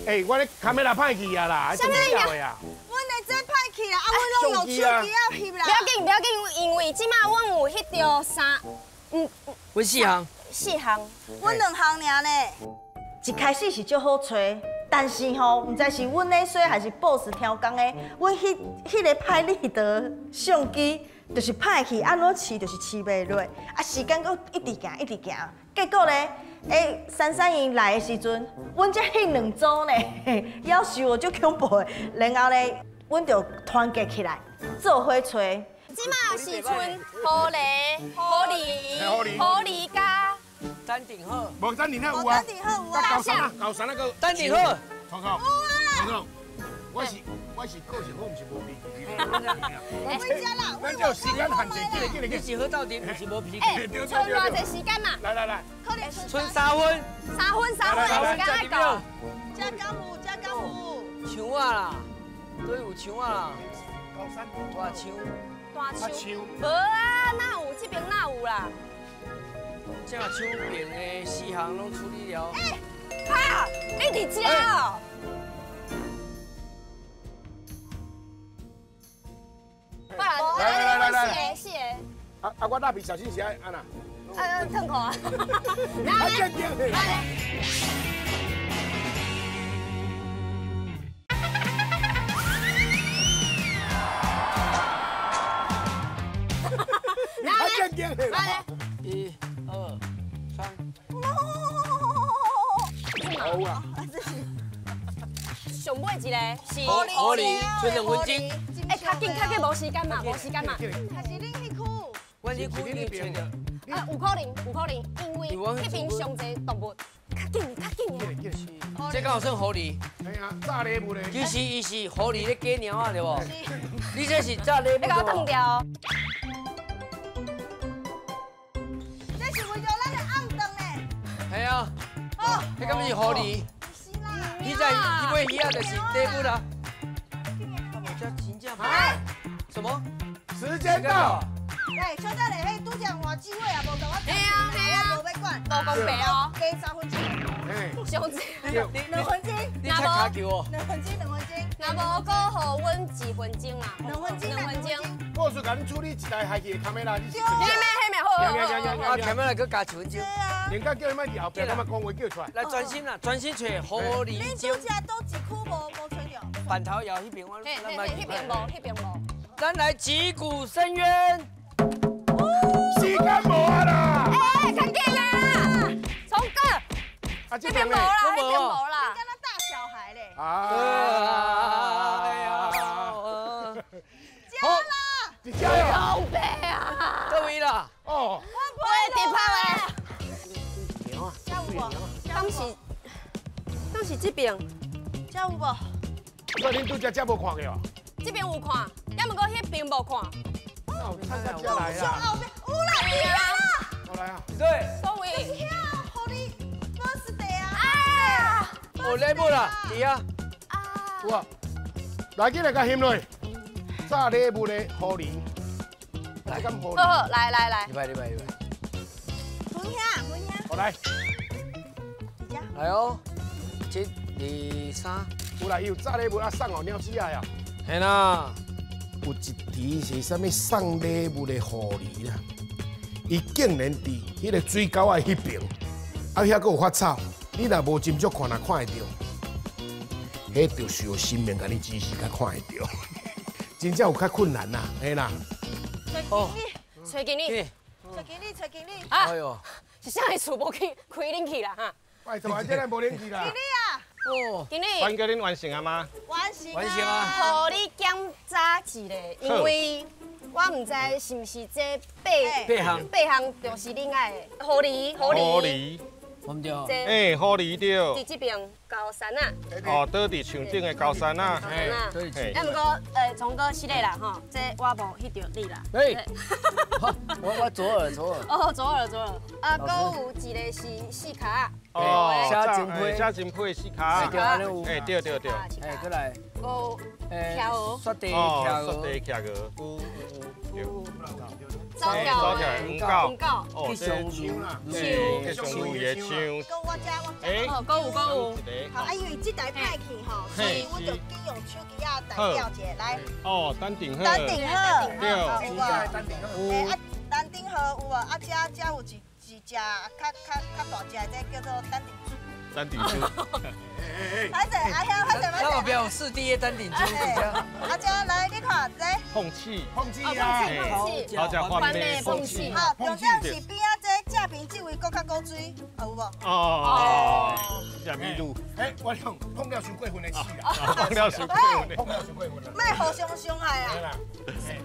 欸，我咧卡梅拉歹去啊啦，啥物啊？阮的这歹去啦，啊，阮拢用手机啊翕啦。不要紧，不要紧，因为这马阮有翕著三，阮四项。四项，阮两项尔呢。一开始是足好揣。但是吼，毋知是阮咧说还是 boss 超工的，阮彼个歹立得相机就是歹去，按怎饲就是饲袂落，啊时间阁一直行一直行，结果咧，欸，珊珊𪜶来的时阵，阮才翕两组呢，夭寿哦，足恐怖的。然后咧，阮就团结起来做伙揣。这马是賰狐狸、狐狸、狐狸加。丹顶鹤，无丹顶鹤有啊，丹顶鹤有啊，高山啊，高山那个丹顶鹤，聪聪，聪聪，我是个性好，毋是无脾气。咱就时间限制，紧来紧来，你是好斗阵，毋是无脾气。欸，賰偌济时间嘛？来来来，賰3分，3分3分，时间爱到。这敢有，这敢有。树仔啦，对有树仔啦。高山大树，大树。无啊，哪有这边哪有啦？正手边的4项拢处理了。欸，哈，你伫遮哦？来来来来，四个四个。啊啊！我蜡笔小新是爱按哪？啊，褪裤啊！来来来。来。1、2、3。好啊。尾一个是狐狸，剩2分钟。哎，较紧较紧，无时间嘛，无时间嘛。还是恁彼区？阮彼区你揣著。啊，有可能，有可能，因为彼边上济动物，较紧，较紧的。这敢有算狐狸？哎呀，炸礼物咧。其实伊是狐狸咧假猫仔对无？你这是炸礼物。你共我断掉。这是为了咱的暗顿呢。系啊。哦。彼敢是狐狸？是啦。你在你买鱼仔就是礼物啦。这真正。来。什么？时间到。哎，小等下，彼拄才换机会也无共我讲，我无欲管，无公平哦，加3分钟，上济2分钟，你踢跤球哦，2分钟，2分钟，若无阁予阮1分钟啦，2分钟，2分钟。我是共你处理一台害去的卡梅拉，你是。嘿咩嘿咩好好好。啊，卡梅拉阁加1分钟。连甲叫伊莫伫后壁，咱嘛讲话叫出来。来专心啦，专心揣狐狸精。恁拄才佗一区无揣著？板头窑彼边我，嘿嘿，彼边无，彼边无。咱来击鼓伸冤。时间无啊啦！哎，赶紧啦，聪哥，这边无啦，这边无啦。你敢若大小孩咧？啊！哎呀！好啦，一只啊！老爸啊！到位啦！哦，我会拍的。这有无？敢是这边？这有无？所以恁拄才这无看过啊？这边有看，也毋过彼边无看。有来啦！有啦，有啦！我来啊！对，所谓就是遐，予你 birthday 啊！啊！有礼物啦，伫啊！有啊！来，紧来共翕落，炸礼物的狐狸，来咁狐狸。好，来来来。入来入来入来。分兄，分兄。好来。来哦，一、二、三。有啦，伊有炸礼物啊，送予鸟鼠仔呀。嘿啦。有一题是啥物送礼物的狐狸啦，伊竟然伫彼个水沟仔彼边，啊遐阁有发草，你若无斟酌看，若看会著，彼就是有神明共你指示才看会著，真正有较困难啦，嘿啦。哦，崔经理，崔经理，崔经理，哎呦，是啥个厝无去开冷气啦哈？拜托，这咱无冷气啦。经理啊。哦，经理，凡哥，恁完成啊吗？完成完成啊！予你检查一下，因为我毋知是毋是这八八项，就是恁爱的狐狸，狐狸，对毋对？哎，狐狸对。伫这边高山啊。哦，倒伫树顶的高山啊。嘿，啊，毋过，聪哥失礼啦吼，这我无翕著你啦。哎，我左耳左耳。哦，左耳左耳。啊，阁有一个是四跤。哦，写真批四跤。哎，对对对。哎，过来。阁有企鹅。雪地企鹅。雪地企鹅。有。走跳的，黄狗，哦，这树啦，这上有的树。阁我遮我遮。哦，阁有阁有。好，啊，因为这台歹去吼，所以阮就紧用手机仔代表一下来。哦，丹顶鹤。丹顶鹤，对。有无？哎，啊，丹顶鹤有无？啊，遮遮有一只较大只的，这叫做丹顶猪。丹顶猪。歹势，阿兄，歹势，歹势。那边有四 D 的丹顶猪，阿姐来，你看这。凤翅。凤翅啊。凤翅，好食番麦凤翅。好，重点是边仔这正边这位阁较古锥，有无？哦。食米露。哎，我讲碰了伤过分的刺啦。碰了伤过分的。碰了伤过分啦。莫互相伤害啊！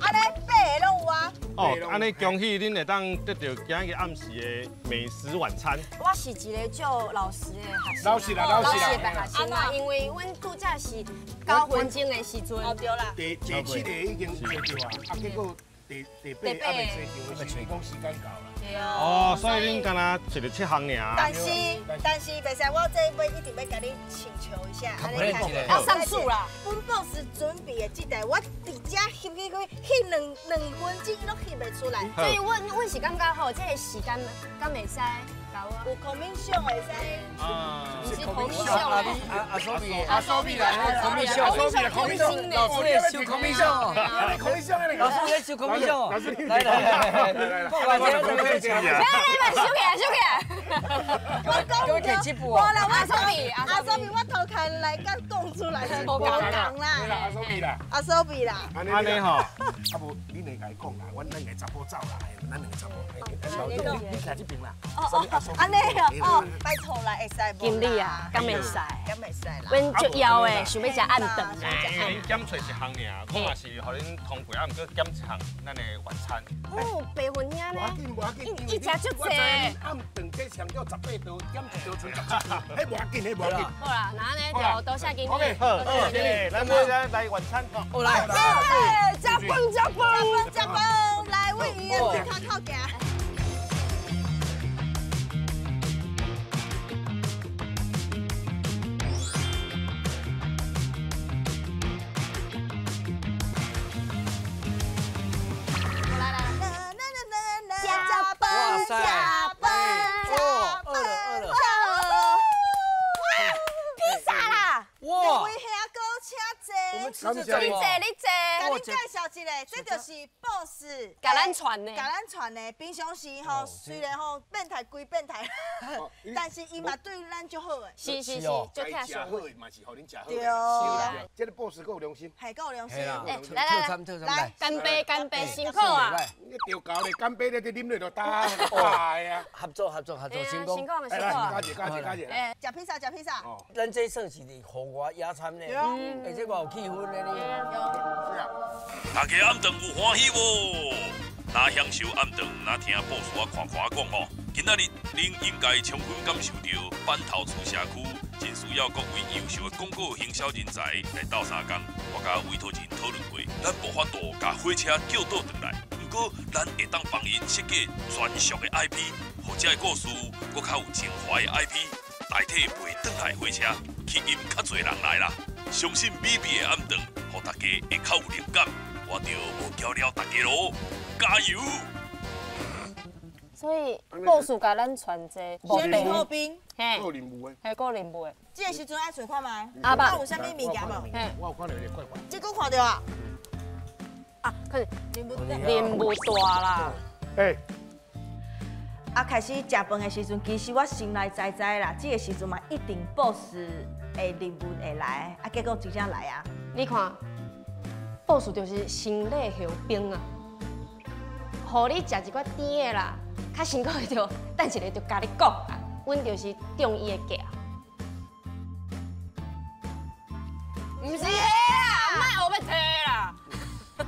按呢八个拢有啊。哦，按呢恭喜恁会当得到今日暗时的美食晚餐。我是一个足老实的学生。老实啦，老实啦。学生啦，因为阮拄才是9分钟的时阵。哦，对啦。第七个已经找著啊，啊，结果第八个还未找著，就是讲时间到啦。哦，所以恁敢若一个7项尔。但是，袂使，我这要一定欲共你请求一下，要上诉啦。本 boss 准备的这台，我伫遮翕去去翕两分钟，伊拢翕袂出来。所以，阮是感觉吼，这个时间敢会使。有commission会使，不是commission 阿阿苏比，阿苏比啦，commission，老师咧收 commission，老师咧收 commission，来来来来来，来，来，收起来，收起来。我讲唔对，无啦，我阿苏比，阿苏比，我头壳来甲讲出来是无仝啦。阿苏比啦，阿苏比啦。按呢吼，啊无你两个讲啦，阮两个查某走啦，咱两个查某。你徛这边啦。哦哦，按呢哦，拜托啦，会使无？经理啊，敢会使？敢会使啦？阮足枵的，想欲食暗顿啦。恁减找一项尔，我嘛是予恁通过，啊，毋过减一项咱的晚餐。哦，白云兄呢？伊食足济。暗顿这上叫18道，减一道剩17道，彼无要紧，彼无要紧。好啦，那按呢就多谢经理。 OK，好，经理，咱来来晚餐。好来，食饭食饭食饭，来，为伊的嘴跤口行。哇塞！哦，饿了饿了。哇，披萨啦！哇！魏兄哥请坐。我们吃这你坐，你坐。共恁介绍一下，这就是 boss 共咱传的。共咱传的。平常时吼，虽然吼变态归变态，但是伊嘛对咱足好的。是是是，足疼惜。好的嘛是予恁食好的。对。这个 boss 够有良心。系够有良心。来来来，来，干杯干杯，辛苦啊！你着够咧，干杯咧，这啉落就干大啊！合作合作合作成功。辛苦嘛辛苦。加一加一加一。哎，食披萨食披萨。咱这算是伫户外野餐咧，而且偌有气氛咧呢。大家暗顿有欢喜无？若享受暗顿，若听 boss 我看看讲吼，今仔日恁应该充分感受到板头厝社区真需要各位优秀的广告行销人才来斗相共。我佮委托人讨论过，咱无法度共火车叫倒转来，毋过咱会当帮𪜶设计专属的 IP，予这个故事阁较有情怀的 IP，代替袂转来火车，吸引较济人来啦。相信美味的暗顿，予大家会较有灵感。我就无搅扰大家咯，加油！所以 boss 共咱传这先礼后兵，嘿，个任务的，嘿，个任务的。这个时阵爱揣看觅，阿爸有啥物物件无？我有看到一个怪怪。这个看到啊？啊，可是任务大啦。哎，啊，开始食饭的时阵，其实我心内知知啦，这个时阵嘛一定 boss 的任务会来，啊，结果真正来啊。你看。boss 就是先礼后兵啊，予你食一寡甜的啦，较辛苦的就等一下就共你讲啊，阮就是中伊的计。毋是彼啦，莫学欲提啦。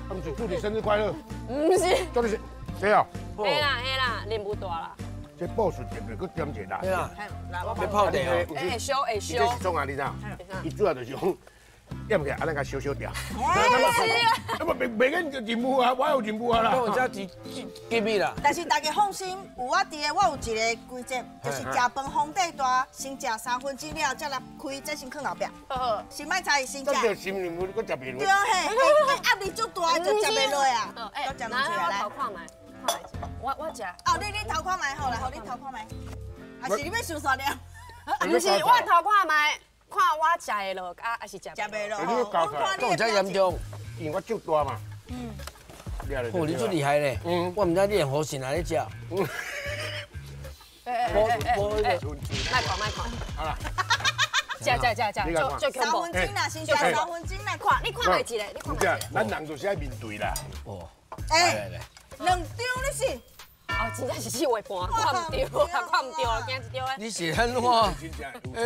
他们是祝你生日快乐。毋是。祝你生，谁啊？嘿啦嘿啦，任务大啦。这 boss 点的，阁点一个啦。对啦。要泡茶哦。会烧会烧。这是创啊，你知影？伊主要就是讲。要不起，啊，咱共烧烧掉。是啊。啊，无袂袂紧任务啊，我有任务啊啦。我这是机密啦。但是大家放心，有我伫的，我有一个规则，就是食饭皇帝大，先食3分之了，才来开，再先囥后壁。好。先莫猜，先食。这就心任务，阁食袂落。对嘿，压力足大，就食袂落啊。哎，来，我头看觅，看觅我食。哦，你头看觅好啦，好，你头看觅。还是你欲想煞了？毋是，我头看觅。看我食会落，啊，还是食袂落。都有遮严重，因为我足大嘛。嗯。哦，你足厉害咧。嗯。我毋知你连好神来咧食。嗯。哎哎哎哎！莫看莫看。好啦。食食食食，足3分钟啦，先食3分钟啦。看，你看觅一个，你看觅一个。咱人就是爱面对啦。哦。哎，2张你是？哦，真正是四话半，看毋对啊，看毋对啊，惊一张的。你是按怎？哎，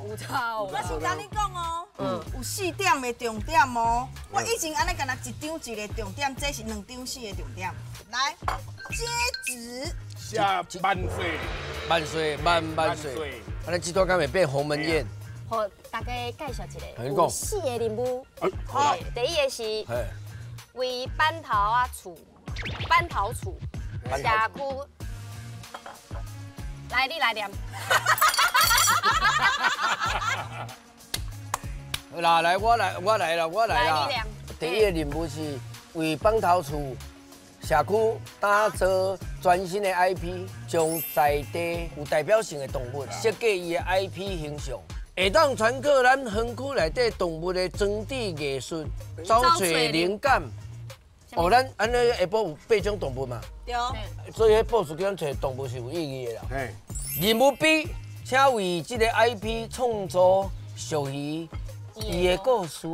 有差哦。我先共你讲哦，有4点的重点哦。我以前按呢，干焦1张一个重点，这是2张4个重点。来，接旨。下万岁，万岁，万万岁。啊，你这段敢会变鸿门宴？予大家介绍一下，有4个任务。好，第一个是为板头仔厝，板头厝。社区，来，你来念。好啦，来，我来，我来啦，我来啦。第一个任务是为板头厝社区打造全新的 IP，将在地有代表性的动物设计伊的 IP 形象，会当传播咱园区内底动物的装置艺术，找找灵感。哦，咱按呢下晡有8种动物嘛。对。所以彼故事叫咱揣动物是有意义的啦。任务 B，请为这个 IP 创造属于伊的故事，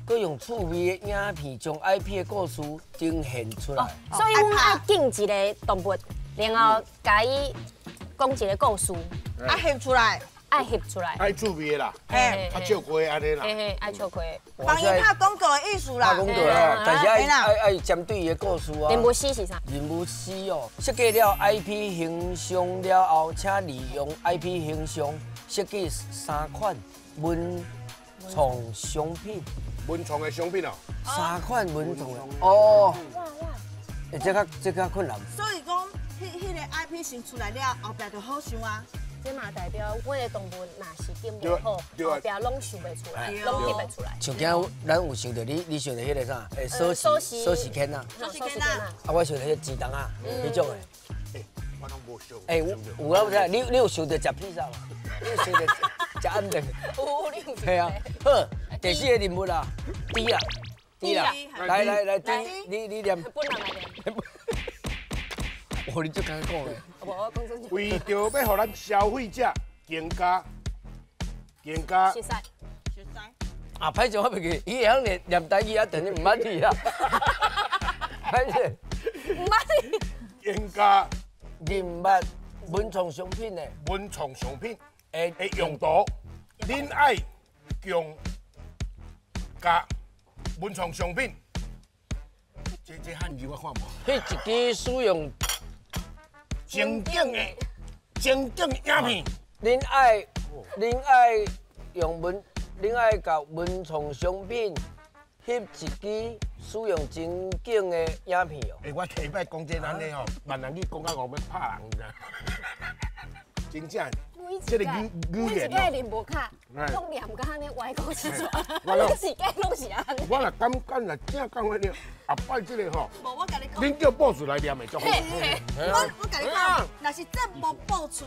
阁用趣味的影片将 IP 的故事呈现出来。所以阮爱拣一个动物，然后共伊讲一个故事。啊，翕出来。爱翕出来，爱趣味的啦，较笑亏按呢啦，嘿嘿，爱笑亏。帮伊拍广告的意思啦，拍广告啦，但是爱针对伊的故事啊。任务 C 是啥？任务 C 哦，设计了 IP 形象了后，请利用 IP 形象设计3款文创商品。文创的商品哦。3款文创的哦。哇哇，欸，这较困难。所以讲，彼个 IP 先出来了，后壁就好想啊。这嘛代表阮的动物若是顶无好，后壁拢想袂出来，拢翕袂出来。像今咱有想到你想到彼个啥？欸，锁匙圈啊。锁匙圈啊。啊，我想到彼个钱筒啊，彼种的。欸，我拢无想。欸，有啊，有啥？你有想到食披萨无？你有想到食暗顿？有，你有。嘿啊，好，第4个任务啦，猪啦，猪啦，来来来，猪，你念。本人来念。哦，你足敢讲的。为著欲予咱消费者更加熟悉。啊，歹势我袂记，伊会晓念念台语啊，等于毋捌字啊。歹势。毋捌字。更加认捌文创商品的。文创商品的用途，恁爱用加文创商品。这汉字我看无。彼一支使用。情景的情景影片，恁爱共文创商品翕一支使用情景的影片哦。欸，我第一摆讲这按呢吼，闽南语讲到我欲拍人，知影？真正，这个语言哦。每一个任务卡，拢念甲按呢歪讲出来，每一个拢是按呢。我若感觉若正讲迄个，后摆这个吼，无我共你讲，恁叫报出来念的足好。我共你讲，若是这无报出，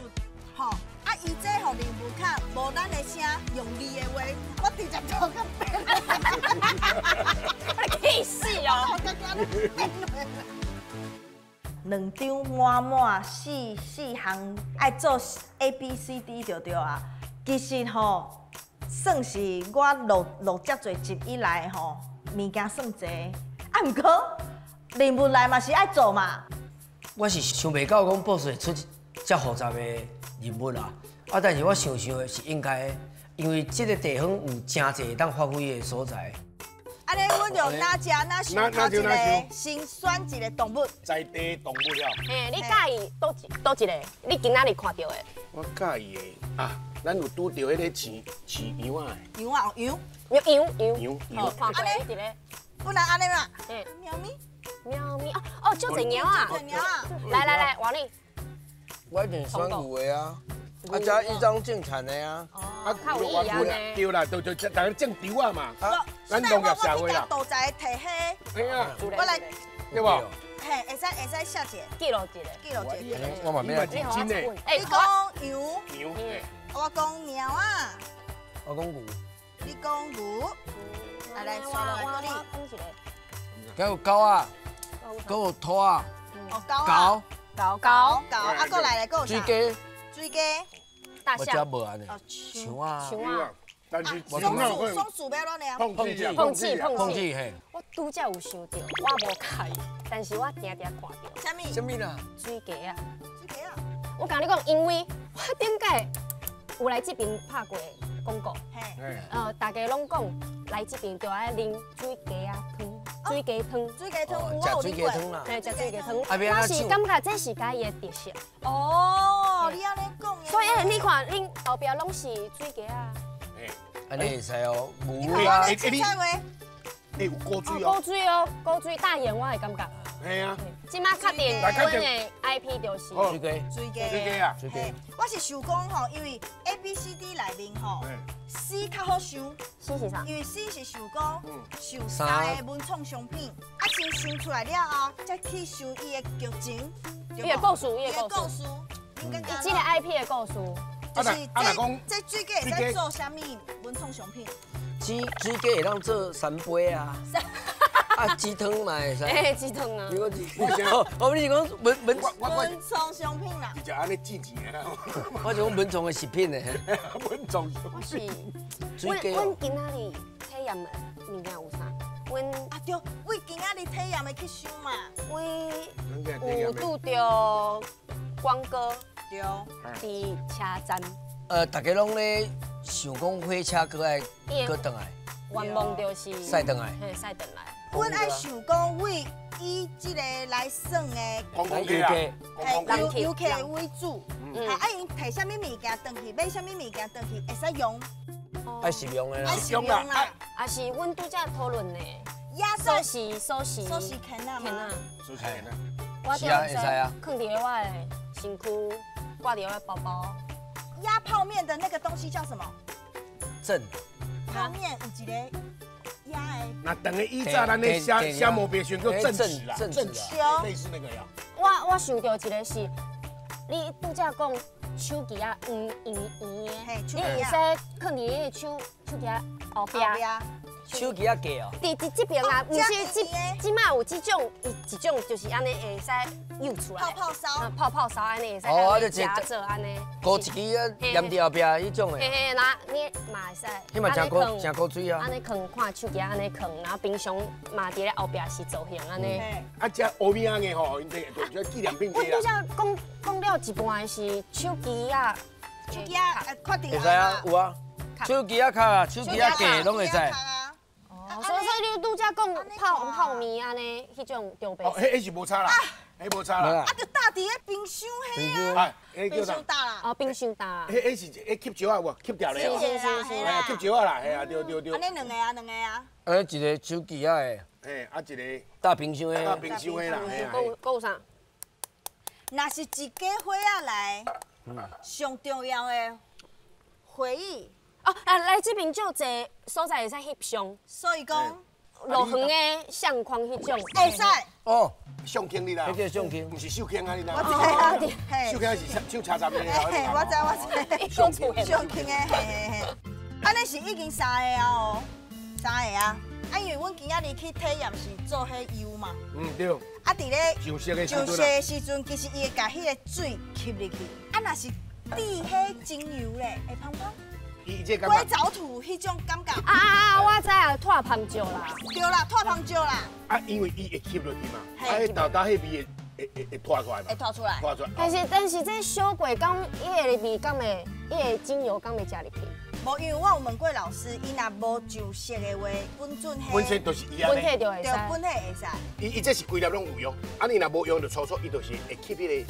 吼，啊伊这吼任务卡无咱的声，用字的话，我直接头壳变。我气死哦！ 2张满满四项爱做 A B C D 就对啊。其实吼，算是我录遮济集以来吼，物件算济。啊，毋过任务来嘛是爱做嘛。我是想袂到讲报社出遮复杂的任务啦。啊，但是我想想的是应该的，因为这个地方有真济会当发挥的所在。按呢，阮就哪食哪想头一个，先选一个动物。在地动物了。嘿，你佮意佗一个？你今仔日看到的？我佮意的啊，咱有拄著彼个饲羊仔的。羊仔，羊。羊。羊。看过一个。不然按呢嘛。喵咪。喵咪哦哦，就这猫啊。猫啊。来来来，王丽。我一定选牛的啊。啊，这一张种田的啊，啊，较有意义啊呢。对啦，就大家种稻啊嘛。啊，咱农业社会啦。屠宰提彼，嘿啊，我来，对无？嘿，会使写一个，记录一个，记录一个。我嘛欲真的。你讲羊，羊，我讲猫啊。我讲牛。你讲牛，来，刷落来，你。阁有狗啊，阁有兔啊。哦，狗啊。狗。狗。狗。啊，阁来咧，阁有啥？水鸡。水鸡。大象。我无按呢。象啊。象啊。但是松鼠，松鼠欲按怎碰气，碰气，嘿。我拄才有想到，我无佮意，但是我定定看到。啥物？啥物啦？水鸡啊。水鸡啊。我共你讲，因为我顶摆有来这边拍过广告，大家拢讲来这边就爱啉水鸡仔汤，水鸡汤，水鸡汤有食水鸡汤啦，嘿，食水鸡汤。我是感觉这是家己的特色。哦，你按呢讲。所以你看，恁后壁拢是水鸡仔。按呢会使哦，牛啊，欸，有古锥哦，古锥哦，古锥大眼，我会感觉。嘿啊。这马确定，阮的 IP 就是水鸡，水鸡，水鸡啊，水鸡。我是想讲吼，因为 A B C D 内面吼，C 较好想。 C 是啥？因为 C 是想讲，想三个文创商品，啊，先想出来了后，再去想伊的剧情，伊的故事，伊的故事。这个 IP 的故事。就是这水鸡会使做啥物文创商品？水鸡会当做三杯啊。啊，鸡汤嘛会使。哎，鸡汤啊。你讲，哦，你是讲文文文创商品啦。直接按呢记钱的啦。我是讲文创的食品的。文创商品。阮阮今仔日体验的物件有啥？阮啊对，为今仔日体验的去想嘛。阮有拄著光哥，对，伫车站。大家拢咧想讲火车阁爱阁转来，愿望就是驶转来，嘿，驶转来。阮爱想讲为以这个来算的观光客啊，嘿，游客为主，啊，𪜶提啥物物件转去，买啥物物件转去，会使用。爱实用的啦，爱实用啦。啊是阮拄则讨论的，锁匙锁匙锁匙圈啊嘛，锁匙圈啊。我是啊，会使啊。囥伫我的身躯，挂伫我的包包。压泡面的那个东西叫什么？正。泡面有一个压的。那等于以前咱咧写写毛笔信叫正纸啦，正纸类似那个呀。我想到一个是，你拄则讲手机仔圆圆圆的，你会使囥伫你的手手机仔后壁。手机仔架哦。伫伫这边啦，毋是这这马有这种，一种就是按呢会使扭出来。泡泡烧。泡泡烧按呢会使。哦，就夹做按呢。高一支啊，粘伫后壁彼种的。嘿嘿，那你嘛会使。彼嘛真古真古水啊。按呢囥，看手机按呢囥，然后平常嘛伫咧后壁是造型按呢。啊，这乌米仔的吼，𪜶这就纪念品。我拄则讲讲了一半是手机仔，手机仔确定。会使啊，有啊，手机仔卡啊，手机仔架拢会使。所以你拄则讲泡泡面按呢，彼种中白。哦，彼是无差啦，彼无差啦。啊，就搭伫咧冰箱彼啊，冰箱搭啦。哦，冰箱搭。彼是彼吸石仔无？吸掉咧。是是是。哎，吸石仔啦，嘿啊，对对对。按呢两个啊，两个啊。啊，一个手机仔的。嘿，啊一个。搭冰箱的。搭冰箱的啦，嘿啊。阁有啥？若是一家伙仔来，上重要的回忆。哦，啊，来这边就坐所在会使翕相，所以讲路园的相框彼种会使。哦，相框你啦，彼叫相框，毋是相框啊你啦。我知，相框是手车站的。嘿，我知我知。相框相框的，嘿嘿嘿。按呢是已经三个啊哦，三个啊。啊，因为阮今仔日去体验是做彼油嘛。嗯，对。啊，伫咧上色的上色的时阵，其实伊会共彼个水吸入去。啊，若是滴彼精油咧，会芳芳。硅藻土彼种感觉。啊啊啊！我知啊，脱芳石啦。对啦，脱芳石啦。啊，因为伊会吸落去嘛，啊，彼豆豆彼味会拖出来嘛。会拖出来。拖出来。但是这小过敢伊个味敢会，伊个精油敢会食入去？无，因为我有问过老师，伊若无上色的话，本准彼。本身就是伊按呢。本体就会使。对，本体会使。伊这是规粒拢有用，啊，你若无用就粗粗，伊就是会吸彼个，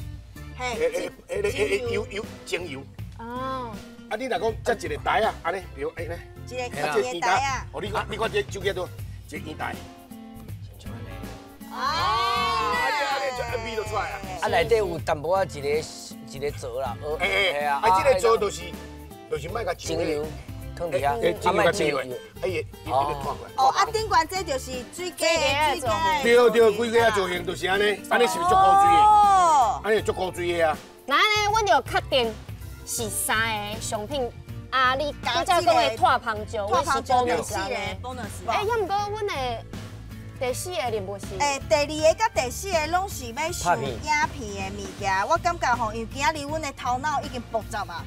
嘿，迄个油油精油。哦。啊，你若讲这一个台啊，按呢，比如哎呢，一个圆台啊。哦，你看，你看这手机都一个圆台。啊，这味就出来啊。啊，内底有淡薄仔一个一个槽啦，哎啊，这个槽就是莫共精油，放伫遐，啊，莫精油，哎，伊伊个拖过来。哦，啊，顶悬这就是水果水果。对对，规个造型就是按呢，按呢是毋是足古锥的？哦，按呢足古锥的啊。那按呢，阮就确定是三个商品。啊，你拄则讲的脱芳石，我是 bonus 的 bonus。哎，也毋过阮的第四个任务是？哎，第二个佮第四个拢是欲想影片的物件。我感觉吼，因为今仔日阮的头脑已经爆炸啊，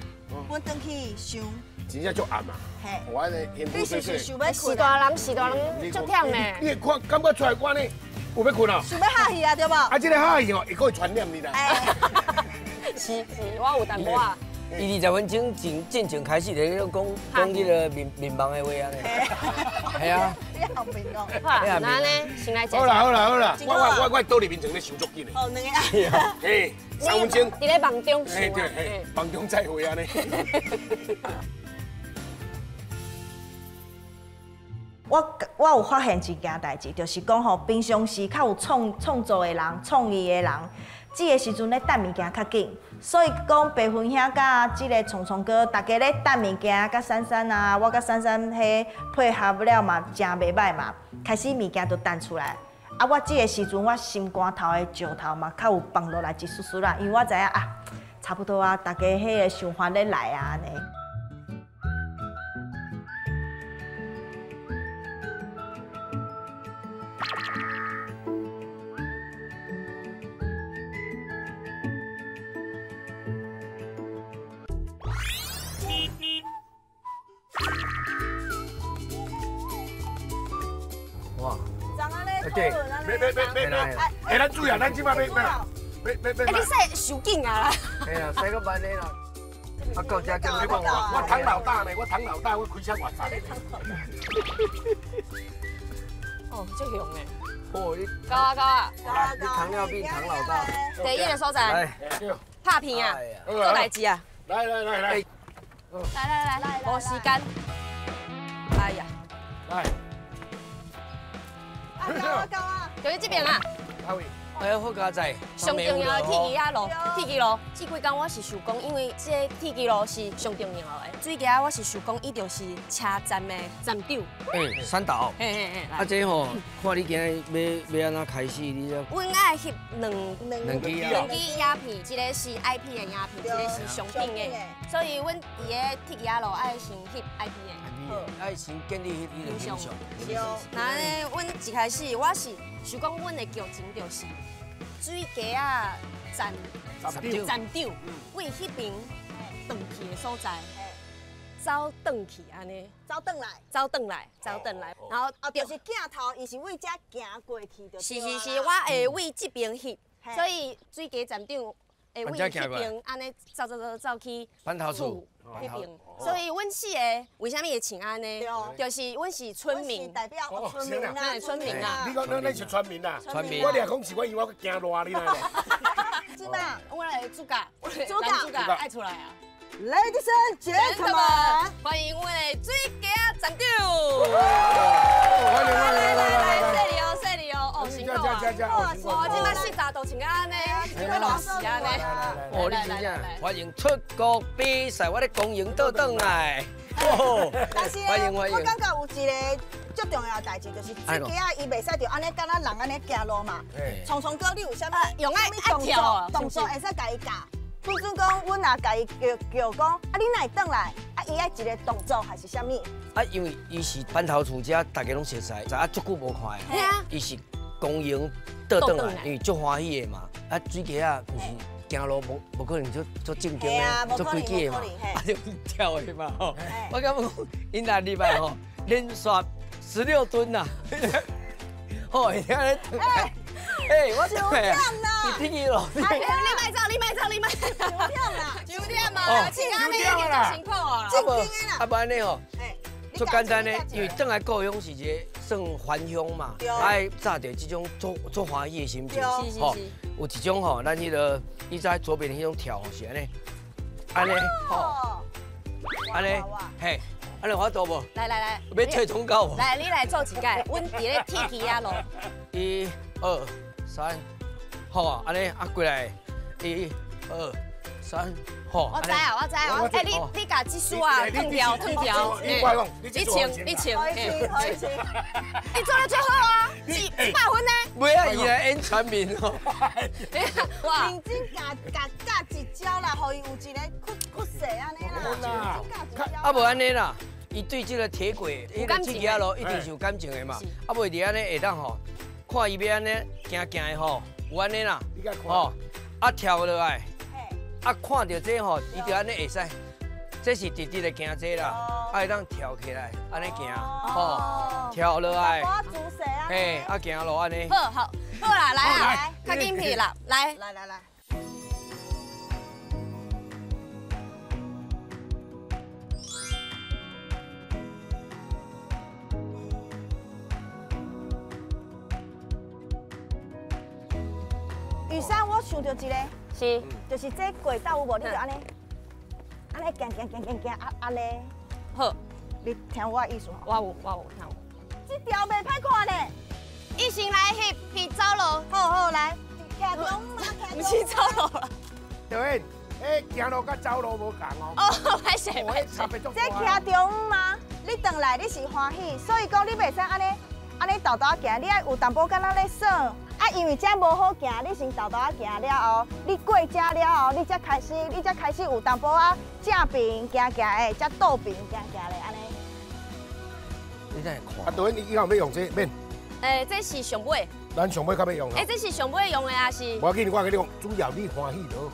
阮转去想。真正足暗啊！嘿，我按呢，你是是想欲困？是大人是大人足忝的。你会看感觉出来我呢有欲困啊？想欲哈气啊，对无？啊，这个哈气吼，会阁会传染你啦。是是，我有淡薄仔。伊20分钟前进前开始咧讲讲彼个眠眠梦的话按呢。系啊。你后面讲。好，那呢，先来食。好啦好啦好啦，我倒伫眠床咧想足紧的。哦，两个啊。嘿，3分钟。伫咧梦中想。嘿对嘿，梦中再会按呢。我有发现一件代志，就是讲吼，平常时较有创作的人、创意的人，这个时阵咧等物件较紧，所以讲白云兄佮这个聪聪哥，大家咧等物件，佮珊珊啊，我佮珊珊彼配合了嘛，诚袂䆀嘛，开始物件就等出来。啊，我这个时阵我心肝头的石头嘛，较有放落来一丝丝啦，因为我知影啊，差不多啊，大家彼个想法咧来啊按呢。哇！对，别别别别别！哎，咱注意啊，咱这摆别别别别别！哎，你使收紧啊啦！哎呀，使个慢的啦。啊，到这叫你讲我唐老大呢，我唐老大，我开车偌杂。哦，这凶的。哦，你高啊高啊！你糖尿病唐老大。第一个所在。拍片啊，做代志啊。来来来来。来来来，无时间。哎呀。来。够啊够啊！就是这边啦。哎，好佳哉！上重要的铁枝仔路，铁枝路。这几工我是想讲，因为这个铁枝路是上重要的。水屐我是想讲，伊就是车站的站长。哎，三岛。嘿嘿嘿。啊，这吼，看你今日要按怎开始，你这。阮爱翕两支影片，一个是 IP 的影片，一个是上顶的。所以阮伫个铁枝仔路爱先翕 IP 的。爱先建立彼个形象。是。那呢，阮一开始我是想讲，阮的剧情就是水屐仔站站长为彼边转去的所在，走转去按呢，走转来，走转来，走转来，然后哦，就是镜头，伊是为这行过去就。是是是，我会为这边翕，所以水屐站长会为彼边按呢走走走走去蟠桃厝。彼边，所以阮四个为啥物会穿按呢？就是阮是村民，代表村民啊，村民啊。你讲咱是村民啊？村民。我掠讲是我因为我惊热你啦。是嘛？我来主角，主角爱出来啊！Ladies and gentlemen，欢迎阮的水屐站长。欢迎欢迎来来来来。犀利哦，犀利哦，哦，辛苦啊！哇，这摆40度穿按呢，要热死按呢。哦，你真正欢迎出国比赛，我咧光荣倒转来。但是欢迎欢迎。我感觉有一个最重要的代志，就是水屐仔伊袂使就按呢，敢若人按呢行路嘛。聪聪哥，你有啥物用爱动作？动作会使共伊教。比准讲，阮若共伊叫叫讲，啊，你哪会转来？啊，伊爱一个动作还是啥物？啊，因为伊是蟠桃厝遮，大家拢熟似，啊，足久无看的。伊是光荣倒转来，因为足欢喜的嘛。啊，水屐仔毋是行路无可能足正经的，足规矩的嘛，啊就跳的嘛吼。我感觉讲，𪜶若入来吼，连续16吨呐，吼，会听咧转来。哎，我对啊，你听伊咯。你莫走，你莫走，你莫。九点啦，九点嘛，九点啦，辛苦啊。啊，无按呢吼，足简单的，因为转来故乡是一个算还乡嘛，爱扎着这种足欢喜的心情。吼，有一种吼，咱彼个伊在左边彼种跳是按呢，按呢，吼，按呢，嘿，按呢有法度无？来来来，欲退通告无？来，你来做一届，阮伫咧铁枝仔路。1、2、3，好啊，按呢啊过来，1、2、3，好。我知啊，我知啊，哎，你共这束啊，烫掉烫掉，你穿你穿，你做得最好啊，100分呢。袂啊，伊来演全民哦。哇，认真教教教一招啦，予伊有一个酷势按呢啦。啊，无按呢啦，伊对这个铁轨，彼个铁枝路一定是有感情的嘛。啊，无伫按呢会当吼，看伊欲按呢行行的吼，有按呢啦，吼，啊跳落来，啊看著这吼，伊就按呢会使，这是直直的行这啦，啊会当跳起来，按呢行，吼，跳落来，嘿，啊行路按呢。好好好啦，来啊，较紧去啦，来来来来。雨珊，我想到一个，是，就是这轨道有无？你就按呢，按呢行行行行行，啊按呢。好，你听我的意思吼。我有，我有听有。这条袂歹看呢。一先来翕翕走路。好好来，徛中嘛，毋是走路啦。对，哎，行路佮走路无仝哦。哦，歹势歹势。这徛中嘛，你转来你是欢喜，所以讲你袂使按呢，按呢沓沓行，你爱有淡薄敢若咧耍。啊，因为这无好行，你先沓沓仔行了后，你过这了后，你才开始，你才开始有淡薄仔正平行行的，才倒平行行咧，按呢。你在看？啊，导演，你以后欲用这免，欸，这是上尾。咱上尾较欲用。欸，这是上尾用的还是？无要紧，我跟你讲，主要你欢喜就好。